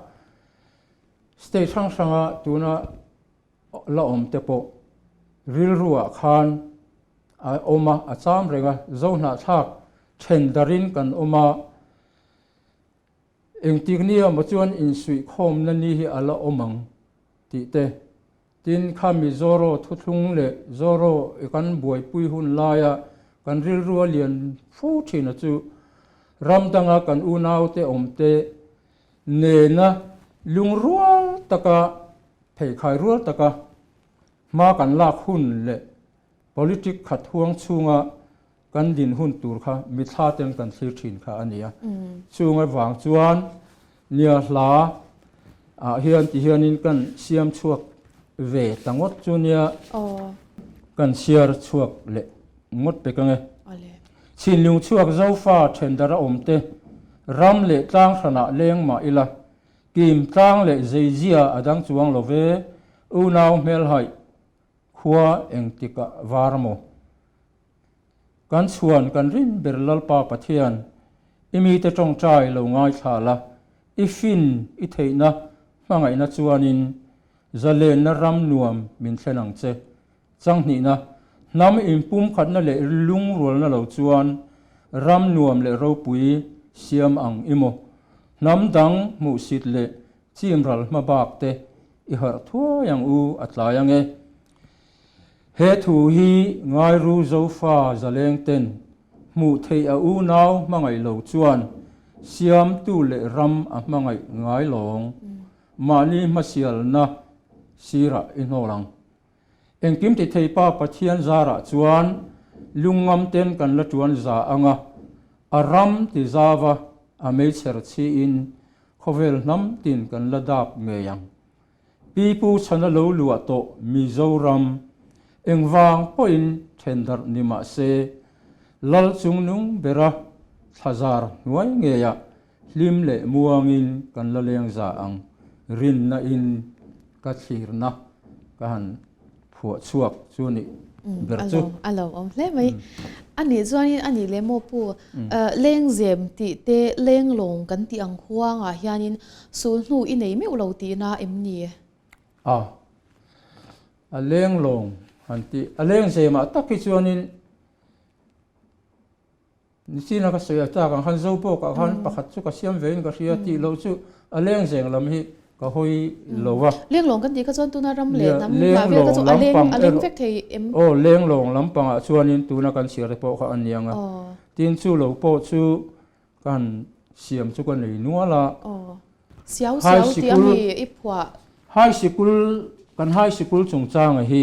state hrang hranga tuna la awm te pawh rilruah khan a awm a, a cham reng a, zo hnahthlak then darin kan awm a, engtik nia maw chuan insuihkhawmna ni hi a la awm ang tih te Tin, kha Mizoro thuthlung leh Zoro i kan buaipui hun laia kan rilru a lian fo thin a chu ram danga kan unaute awmte nena lungrual taka, pheikhai rual taka hma kan lak hun leh politic khat huang chhunga kan din hun tur kha mithla ten kan thlir thin kha a ni a. Chung avang chuan nia hla ah hian ti hianin kan siam chhuak ve ta ngawt chu nia kan chhiar chhuak leh ngawt pek ange. Chhinlung chhuak Zofa thendar a awm te ram leh tlang hranah leng mah ila kim tlang leh zeizia a dang chuang lo ve unau hmelhaih Khua engtikah var maw? Kan chhuan kan rin ber Lalpa Pathian, i mite tawngtai lo ngaithla la, i fin i theihna hmangaihna chuanin zalenna ram nuam min thlen ang che. Changhnihna, hnam inpumkhatna leh lungrualna lo chuan ram nuam leh ropui siam ang i maw? Hnam dang hmuhsit leh chimral hmabak te I harh thuai ang u, a tlai ang e. He thu hi Ngairu Zofa zaleng ten hmuh theih a unau hmangaih lo chuan siamtu leh ram a hmangaih ngai lawng. Mahni hmasialna sirah i hnawl ang. Engkim ti thei Pa Pathian zarah chuan lungngam ten kan la tuan za ang a, a ram ti zava a meichher chhiin Khawvel hnam tin kan la dap ngei ang. Pi Pu chhana lo luah tawh Mizoram engvang pawhin thendarh ni mah se, Lal chungnung bera thlazar hnuai ngeiah hlim leh muangin kan la leng za ang. Rinna in ka thlirna ka han phuah chhuak chu nih ber chu. A lo awm hle mai. A nih chuanin a nih leh maw pu, lengzem tih te lenglawng kan tih ang huangah hianin sulhnu i nei meuh lo tihna em ni? A, a lenglawng han tih, a lengzemah tak hi chuanin Nichina ka sawi a tlak ang khan Zobawk ah khan pakhat chu ka siam ve in ka hria tih loh chu a lengzeng lam hi ka hawi lo a. Lenglawng kan tih kha chuan tuna ram leh hnam nghah vel kha chu a leng a leng vek thei em? Aw lenglawng lampang ah chuanin tuna kan chhiar te pawh kha a niang a. Tin chu lo pawh chu ka han siam chu ka nei nual a. Aw siau siau tih a mi i phuah. High sikul kan high sikul chungchanga hi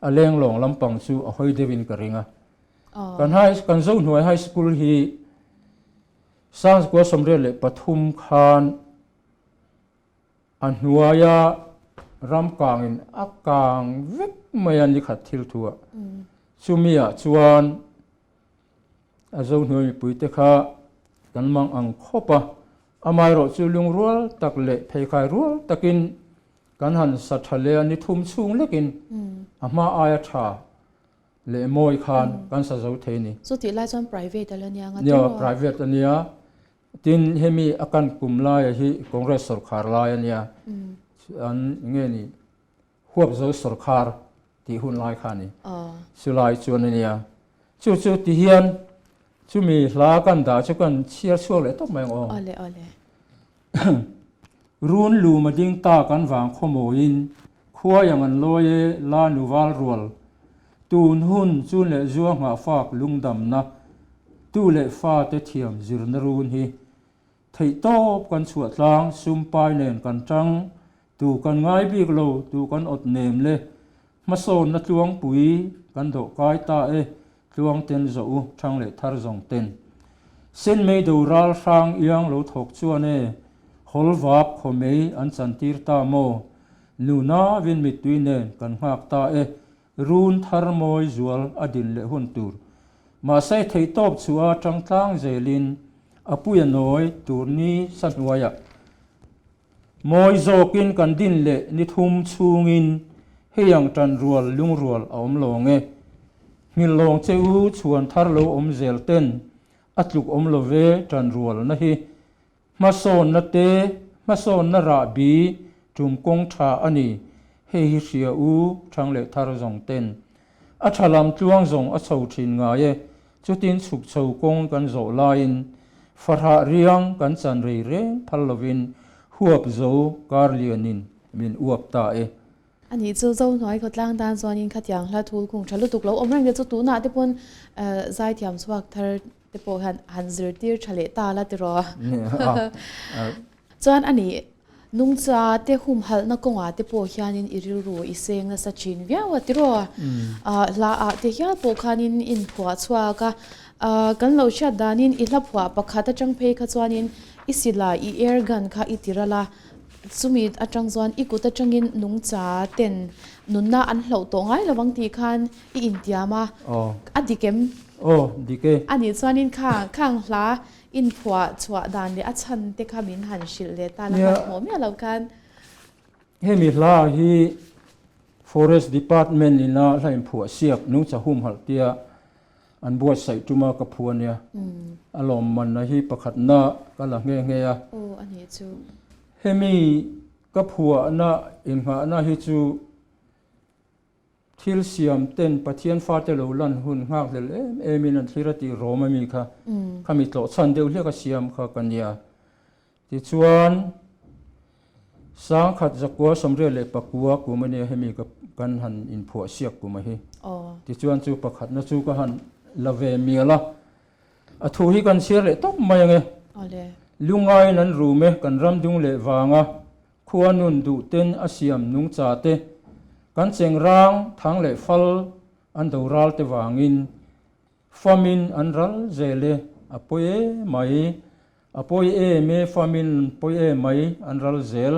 a lenglawng lampang chu a hawi deuhin ka ring a. Kan high kan Zohnuai High School hi 1983 khan a hnuaia ram kangin a kang vek mai a ni khat thil thu ah. Chumi ah chuan a zo hnuai mipui te kha kan mang ang khawp a, amaherawh chu lungrual tak leh pheikhai rual takin kan han sa tha leh a ni thum chhung lekin a hma aia tha leh mawi khan kan sa zo thei a ni. Chutih lai chuan private a la nia nga Nia, private a nia. Tin, hemi a kan kum laia hi Congress sawrkhar lai a nia. An nge ni huap zo sawrkhar tih hun lai kha a ni. Chulai chuan a nia. Chu chu ti hian chumi hla kan dah chu kan chhiar chhuak leh tawp mai ang aw. Awle awle. Run lum a ding ta kan vang khawmawiin khuai ang an lawi e la nu val rual. Tun hun chun leh zua nghah fak lungdamna tu leh fa te thiam zirna run hi theihtawp kan chhuah tlang sumpai nen kan tang Tu kan ngai bik lo, tu kan awt nem le. Hmasawnna tluangpui kan dawh kai ta e, tluang ten zawh u, thang leh thar zawng ten. Senmei do ral hrang iang lo thawk chuan e, hawl vap khaw mei an chantir ta maw? Nunavin mittui nen kan nghak ta e, run thar mawi zual a din leh hun tur. Mahse theihtawp chhuah a tang tlang zelin a puia nawi tur ni sa hnuaiah. Mawi zawkin kan din leh ni thum chhungin heiang tan rual lungrual a awm lawng e. Nghilhlawng che u chhuan thar lo awm zel ten a tluk awm lo ve tan rualna hi. Hmasawnna te hmasawnna rahbi tum kawng tha a ni hei hi hria u thang leh thar zawng ten. A tha lam tluang zawng a chho thin ngai e, chutin chhuk chho kawng kan zawh laiin fahrah riang kan chan rei reng phal lovin huap zo kar lianin min uap ta e. A nih chu Zohnuai khawtlang tan chuanin khatiang hla thul khung tha lutuk lo awm reng te chu tunah te pawn zaithiam chhuak thar te pawh hian han zirtir tha leh ta la tiraw. Chuan a nih, nungcha te humhalhna kawngah te pawh hianin i rilru i seng nasa thin viau a tiraw? Hla ah te hial pawh khanin in phuah chhuak a, kan lo hriat danin i hla phuah pakhat atang phei kha chuanin i silai, i air gun kha i ti ral a, chumi atang chuan i kut atangin nungcha ten nunna an hloh tawh ngai lo ang tih khan i intiam a, a dik em? Aw, dik e. A nih chuanin kha khang hla Inphuah chhuah dan leh a chhan te kha min han hrilh leh ta la hmanhmawh miah lo khan. Hemi hla hi Forest Department ina hla inphuah siak nungcha humhalh tia an buatsaih tuma ka phu a nia. A lawmmanna hi pakhatna ka la nghe nghe a. Aw a nih chu. Hemi ka phuahna inghahna hi chu Thil siam ten Pathian fate lo lan hun nghakhlel em em in an thlir a tih rawm ami kha khami tlawh chhan deuh hlek a siam kha ka nia. Tichuan 1989 kum ania hemi ka kan han inphuah siak kum a hi. Tichuan chu pakhatna chu ka han la ve mial a. A thu hi kan chhiar leh tawp mai ange. Lungaiin an rum e kan ram dung leh vanga Khua nun duh ten a siam nungcha te, kan cheng rang thang leh fal an do ral te vangin famin an ral zel e, a pawi e mai, a pawi em e famin pawi e mai an ral zel,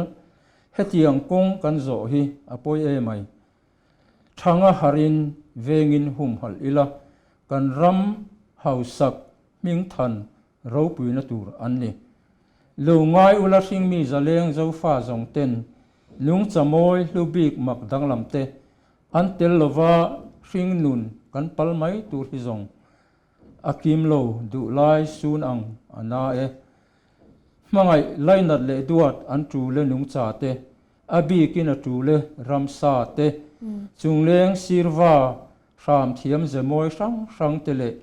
hetiang kawng kan zawh hi a pawi e mai. Thanga harin vengin humhalh ila, kan ram hausak hmingthan ropuina tur an ni. Lo ngai ula hringmi zaleng Zofa zawng ten nungcha mawi hlu bik mak danglam te an tel lova hring nun kan pal mai tur hi zawng a kim lo duh lai sun ang a na e. Hmangaih lainat leh duat an tul e nungcha te, a bikin a tul e ramsa te, chungleng sirva hram thiam ze mawi hrang hrang te leh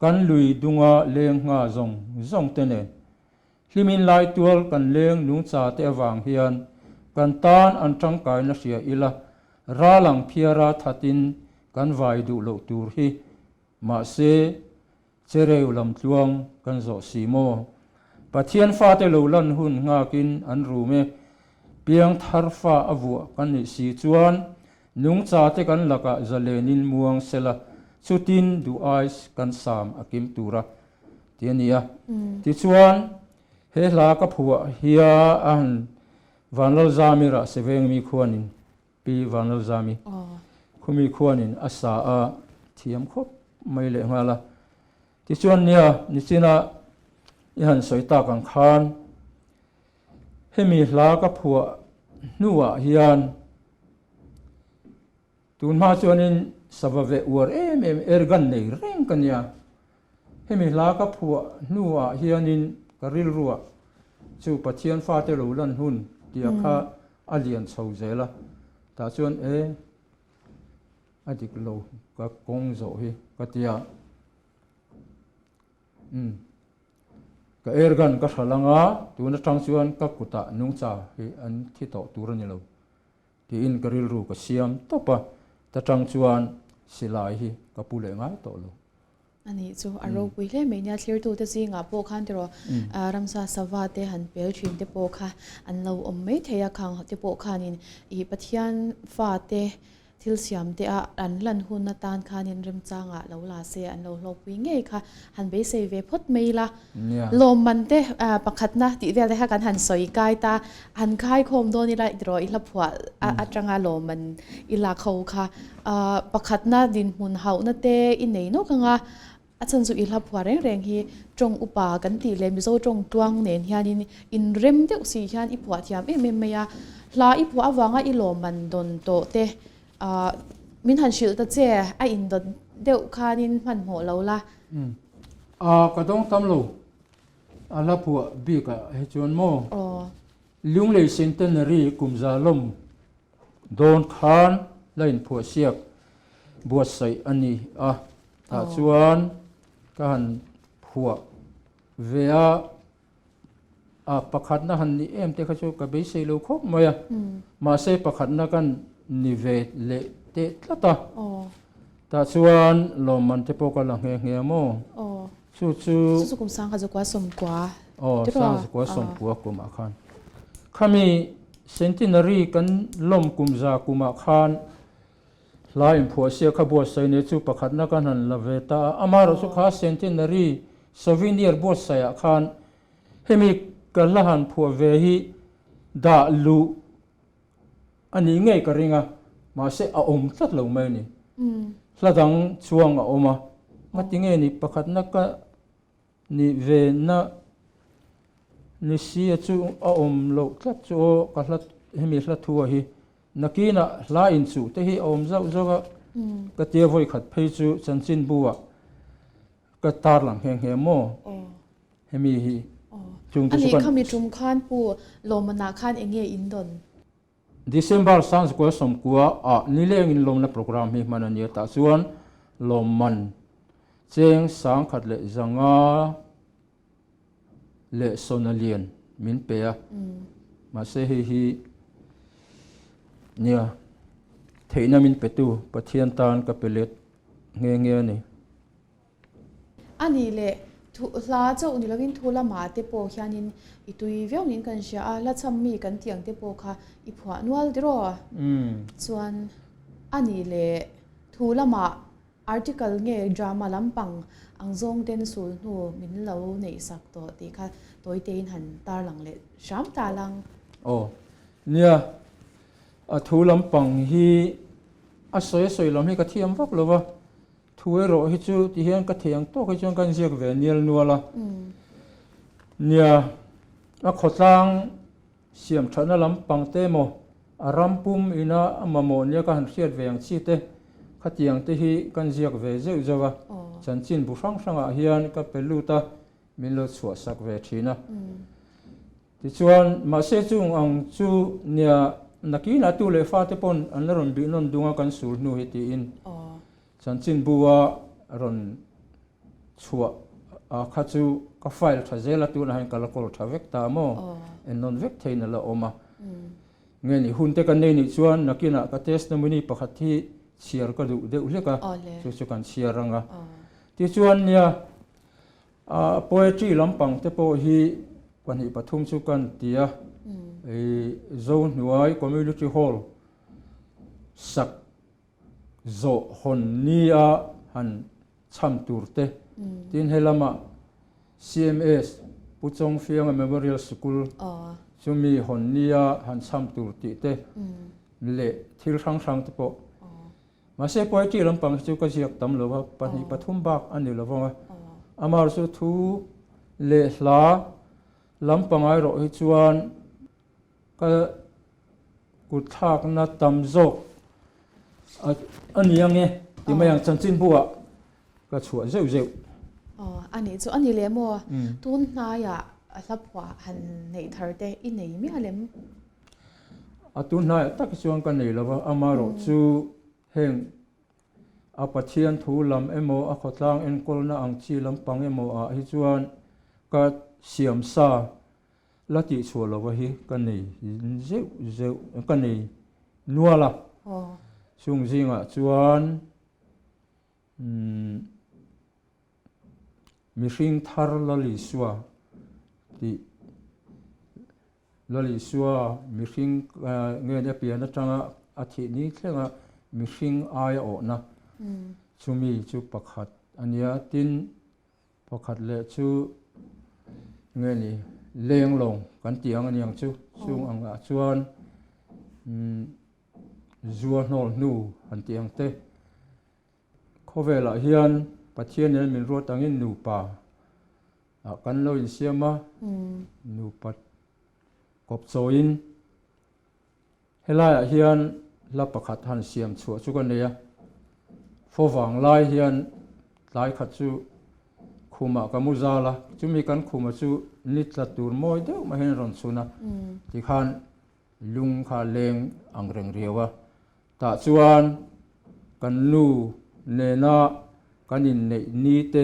Kan lui dunga leng ngha zawng zawng te nen hlimin lai tual kan leng nungcha te avang hian kan tan an tangkaina hria ila, ral ang phiara thatin kan vai duh loh tur hi mahse chereu lam tluang kan zawh si maw? Pathian fate lo lan hun nghakin an rum e, piang thar fa a vuah kan nih si chuan Nungcha te kan lakah zalenin muang sela, chutin duh ai kan sam a kim tura. tih a ni a. Tichuan, he hla ka phuah hian Vanlalzami Rahsevengmi khuanin Pi Vanlalzami khumi khuanin a sa a thiam khawp mai leh nghal a. Tichuan nia nichina i han sawi tak ang khan hemi hla ka phuah hnuah hian tun hma chuanin sava veh uar em em ergan nei reng ka nia. Hemi hla ka phuah hnuah hianin ka rilruah chu Pathian fate lo lan hun tia kha a lian chho zel a, tah chuan e a dik lo ka kawng zawh hi ka ti a, umm ka airgun ka hral anga tun atang chuan ka kutah nungcha hi an thi tawh tur a ni lo. Tiin ka rilru ka siam tawp a, ta tang chuan silai hi ka pu leh ngai tawh lo. A nih chu a ropui hle mai nia, thlirtute zingah pawh khan tiraw ramsa sava te han pel thin te pawh kha an lo awm mai thei a, khang te pawh khanin ih Pathian fate thil siam te a an lan hun atan khanin remchangah lo la se an lo hlawkpui ngei kha han beisei ve phawt mai ila. Lawmman te pakhatna tih vel te kha kan han sawi kai ta, han khai khawm dawn ila tiraw i hla phuah atanga lawmman i lak ho kha pakhatna dinhmun hauhna te i nei nawk anga a chhan chu i hla phuah reng reng hi tawng upa kan tih leh Mizo tawng tluang nen hianin inrem deuh si hian i phuah thiam em em mai a, hla i phuah avanga i lawmman dawn tawh te min han hrilh ta che a indawt deuh khanin hmanhmawh lo la. A ka dawng tam lo a hla phuah bik ah hi chuan maw Lunglei Centenary kum za lawm dawn khan la inphuah siak buatsaih a ni a tah chuan ka han phuah ve a a pakhatna han ni em te kha chu ka beisei lo khawp mai a mahse pakhatna kan ni ve leh teh tlat a tah chuan lawmman te pawh ka la nghe nghe a maw chu chu chu chu kum sangkhat zakua sawmkua aw sang zakua sawmkua kumah khan khami centenary kan lawm kum za kumah khan hla inphuah sia kha buatsaih nei chu pakhatna kan han la ve ta a, amaherawh chu kha centenary souvenir buatsaihah khan hemi ka hla han phuah ve hi dah luh a nih ngei ka ring a, mahse a awm tlat lo mai a ni. Hla dang chuang a awm a, ngati nge ni pakhatna ka Ni ve na ni si a chu a awm loh tlat chu aw ka hla hemi hla thu a hi nakinah hla inchuh te hi a awm zauh zauh a ka tia vawi khat phei chu chanchin bu ah ka tar lang nghe nghe maw hemi hi chung te chu kan. Ani khami tum khan pu Lawmana khan enge in dawn? December sangzakua sawmkua ah nileng in lawmna program hi hman a nia tah chuan lawmman cheng sangkhat leh zanga leh sawna lian min pe a mahse hei hi nia theihna min petu Pathian tan ka pe let nghe nghe a ni. A nih leh thu hla chauh ni lovin thu lamah te pawh hianin i tui viau niin kan hria a, hla chham mi kan tih ang te pawh kha i phuah nual tiraw? Chuan a nih leh thu lamah article nge drama lampang ang zawng ten sul hnu min lo neih sak tawh tih kha tawi tein han tarlang leh hram ta lang. Aw nia, a thu lampang hi a sawi a sawi lam hi ka thiam vak lo va, Thu erawh hi chu ti hian ka thei ang tawk hi chuan kan ziak ve nial nual a. Nia, a khawtlang siam thatna lampang te emaw, a ram pum ina a mamawh nia ka han hriat ve ang chi te, khatiang te hi kan ziak ve zeuh zeuh a. Chanchin bu hrang hrangah hian ka pe lut a, min lo chhuahsak ve thin a. Tichuan, mahse chung ang chu nia nakinah tu leh fate pawn an la rawn bih nawn dung a kan sul hnu hi tiin chanchinbu a rawn chhuah a kha chu ka file tha zel a tunah hian ka la kawl tha vek ta maw en nawn vek theiin a la awm a. Nge ni hun te kan nei nih chuan nakinah ka testimony pakhat hi chhiar ka duh deuh hlek a chu chu kan chhiar ang a. Tichuan nia A poetry lampang te pawh hi pahnih pathum chu kan ti a, i Zohnuai Community Hall sak zawh hawn nia han chham tur te, tin he lama. CMS, Pu Chawngfianga Memorial Sikul chumi hawn nia han chham tur tih te leh thil hrang hrang te pawh. Mahse poetry lampang hi chu ka ziak tam lo a, pahnih pathum bak a ni lo vang a. Amaherawhchu chu thu leh hla lampang erawh hi chuan Ka kut thlakna tam zawk a ni ang e ti mai ang chanchinbu ah ka chhuah zeuh zeuh. Aw a nih chu a ni leh maw? Tun hnaiah hla phuah han neih thar te i nei mial em? A tun hnaiah tak chuan ka nei lo va, amaherawh chu heng a Pathian thu lam emaw a khawtlang enkawlna ang chi lampang emaw ah hi chuan ka siam sa La tih chhuah lova hi ka nei zeuh zeuh ka nei nual a, chung zingah chuan mihring thar Lalisua tih Lalisua mihring nge a pian atanga a thih ni thlenga mihring aia awhna chumi chu pakhat a nia tin Pakhat leh chu nge ni lenglawng kan tih ang a niang chu chung angah chuan zua hnawl hnu han tih ang te khawvelah hian Pathian nen min ruat angin nupa ah kan lo insiam a nupa kawp chawiin Helaiah hian hla pakhat han siam chhuah chu ka nei a, fo vang lai hian tlai khat chu khumah ka mu zal a, chumi kan khuma chu ni tla tur mawi deuh mai hian a rawn chhun a, tikhan lung kha leng ang reng riau a, tah chuan kan nu nena kan inneih ni te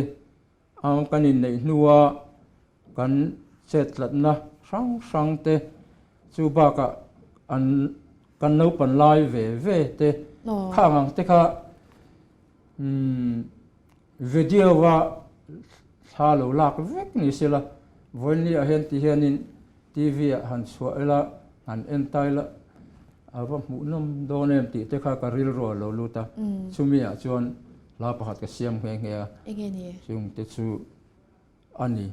A kan inneih hnua kan chettlatna hrang hrang te chu bakah an kan naupan lai ve ve te khang ang te kha video a thla lo lak vek ni sela vawiin ah hian ti hianin TV ah han chhuah ila han en ta ila a va hmuhnawm dawn em tih te kha ka rilru a lo lut a chumi ah chuan Hla pakhat ka siam nghe nghe a, Enge ni? Chung te chu a ni.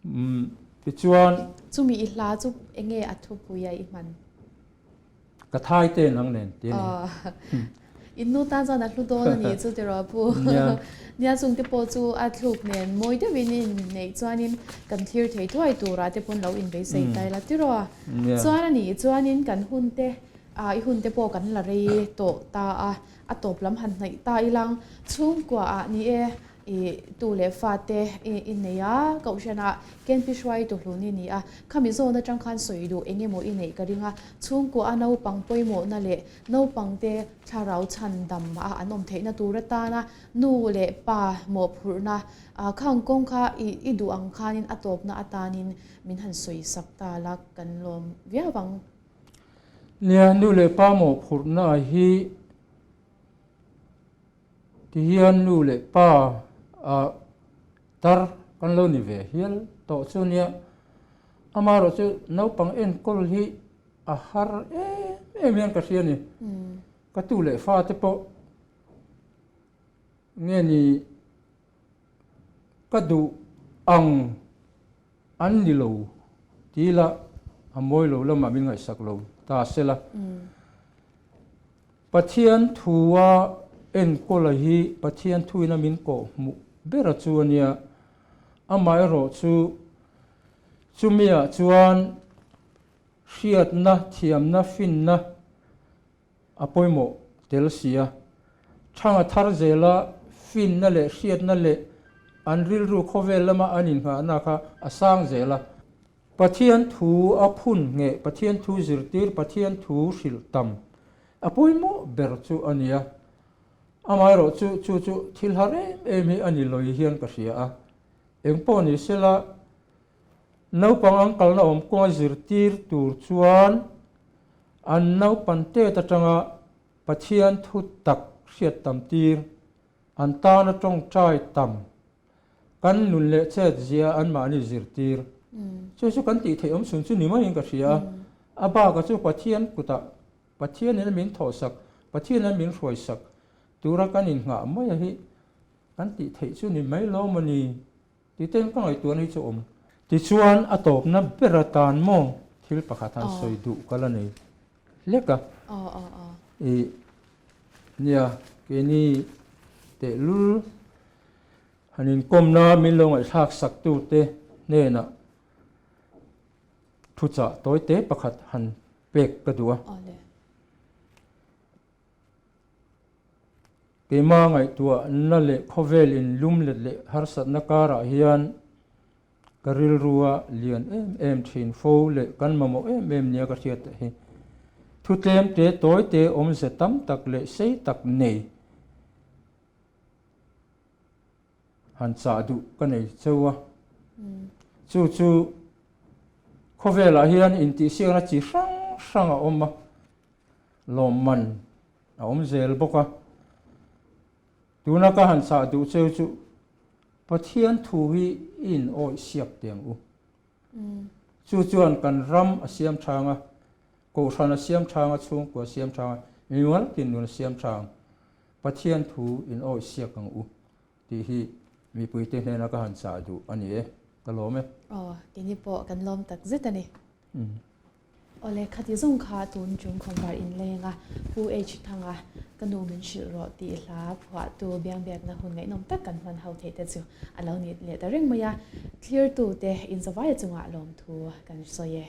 Umm tichuan. Chumi i hla chu enge a thupui a i hman? Ka thai te nang nen ti a ni. In nu tan chuan a hlu dawn a ni chu tiraw pu? Nia. Nia chung te pawh chu a thluk nen mawi deuhin i inneih chuanin kan thlir thei thuai turah te pawn lo inbeisei ta ila tiraw? Nia. Chuan a nih chuanin kan hun te i hun te pawh kan la rei tawh ta a. A tawp lam han hnaih ta ilang chhungkua ah ni e, i tu leh fa te i nei a, kohhran ah Kenpi hruaitu hlun i ni a, khami zawn atang khan sawi duh eng emaw i neih ka ring a, chhungkua a naupang pawimawhna leh naupang te thlarau chhan dam a an awm theihna tur atana nu leh pa mawhphurhna khang kawng kha i duh ang khanin a tawpna atanin min han sawi sak ta la kan lawm viau ang. Nia, nu leh pa mawhphurhna hi ti hian nu leh pa ah tar kan lo ni ve hial tawh chu nia. Amaherawh chu naupang enkawl hi a har em em hian ka hria a ni. Ka tu leh fa te pawh nge ni ka duh ang An ni lo ti ila a mawi lo lamah min ngaihsak lo ta se la. Pathian thua enkawla hi Pathian thuin a min kawh hmuh ber a chu a nia. Amaherawh chu chumiah chuan hriatna, thiamna, finna a pawimawh tel si a. Thanga thar zela finna leh hriatna leh an rilru khawvel lama an inngahna kha a sang zel a. Pathian thu a phun ngheh, Pathian thu zirtir, Pathian thu hrilh tam a pawimawh ber chu a ni a. Amaherawh chu chu chu thil har em em hi a ni lawi hian ka hria a. Engpawh ni sela naupang an kalna awm kawnga zirtir tur chuan An naupan tet atanga Pathian thu tak hriat tam tir, an tana tawngtai tam, kan nun leh chet zia anmahni zirtir. Chu chu kan tih theih awm chhun chu ni maiin ka hria a. A baka chu Pathian kutah Pathianin a min thawhsak, Pathianin a min hruaisak tura kan innghah maia hi kan tih theih chu ni mai lo maw ni? Tih ten ka ngaihtuahna hi chu a awm. Tichuan a tawpna ber atan maw thil pakhat han sawi duh ka la nei hlek a. Ih nia keini tehlul han inkawmna min lo ngaihthlak sak tute hnenah thuchah tawi te pakhat han pek ka duh a. Keimah ngaihtuahna leh khawvel inlum let leh harsatna karah hian ka rilrua lian em em thin fo leh kan mamawh em em nia ka hriat hi thu tlem te tawi te awmze tam tak leh sei tak nei han chah duh ka nei cheu a. Chu chu khawvelah hian intihsiakna chi hrang hrang a awm a, lawmman a awm zel bawk a. Tuna ka han chah duh cheu chu Pathian thu hi i in awih siak teh ang u. Chu chuan kan ram a siam thang a, kohhran a siam thang a, chhungkua a siam thang a, mimal tin nun a siam thang. Pathian thu in awih siak ang u tih hi mipuite hnena ka han chah duh a ni e, ka lawm e. Aw, keini pawh kan lawm tak zet a ni. Awle, khati zawng kha tun chung khawmvar inleng a, Pu H Thanga ka nu min hrilh rawh tih hla phuahtu biangbiakna hun ngaihnawm tak kan hman ho theih te chu a lo ni leh ta reng mai a, thlirtute inzavaia chungah lawmthu kan sawi e.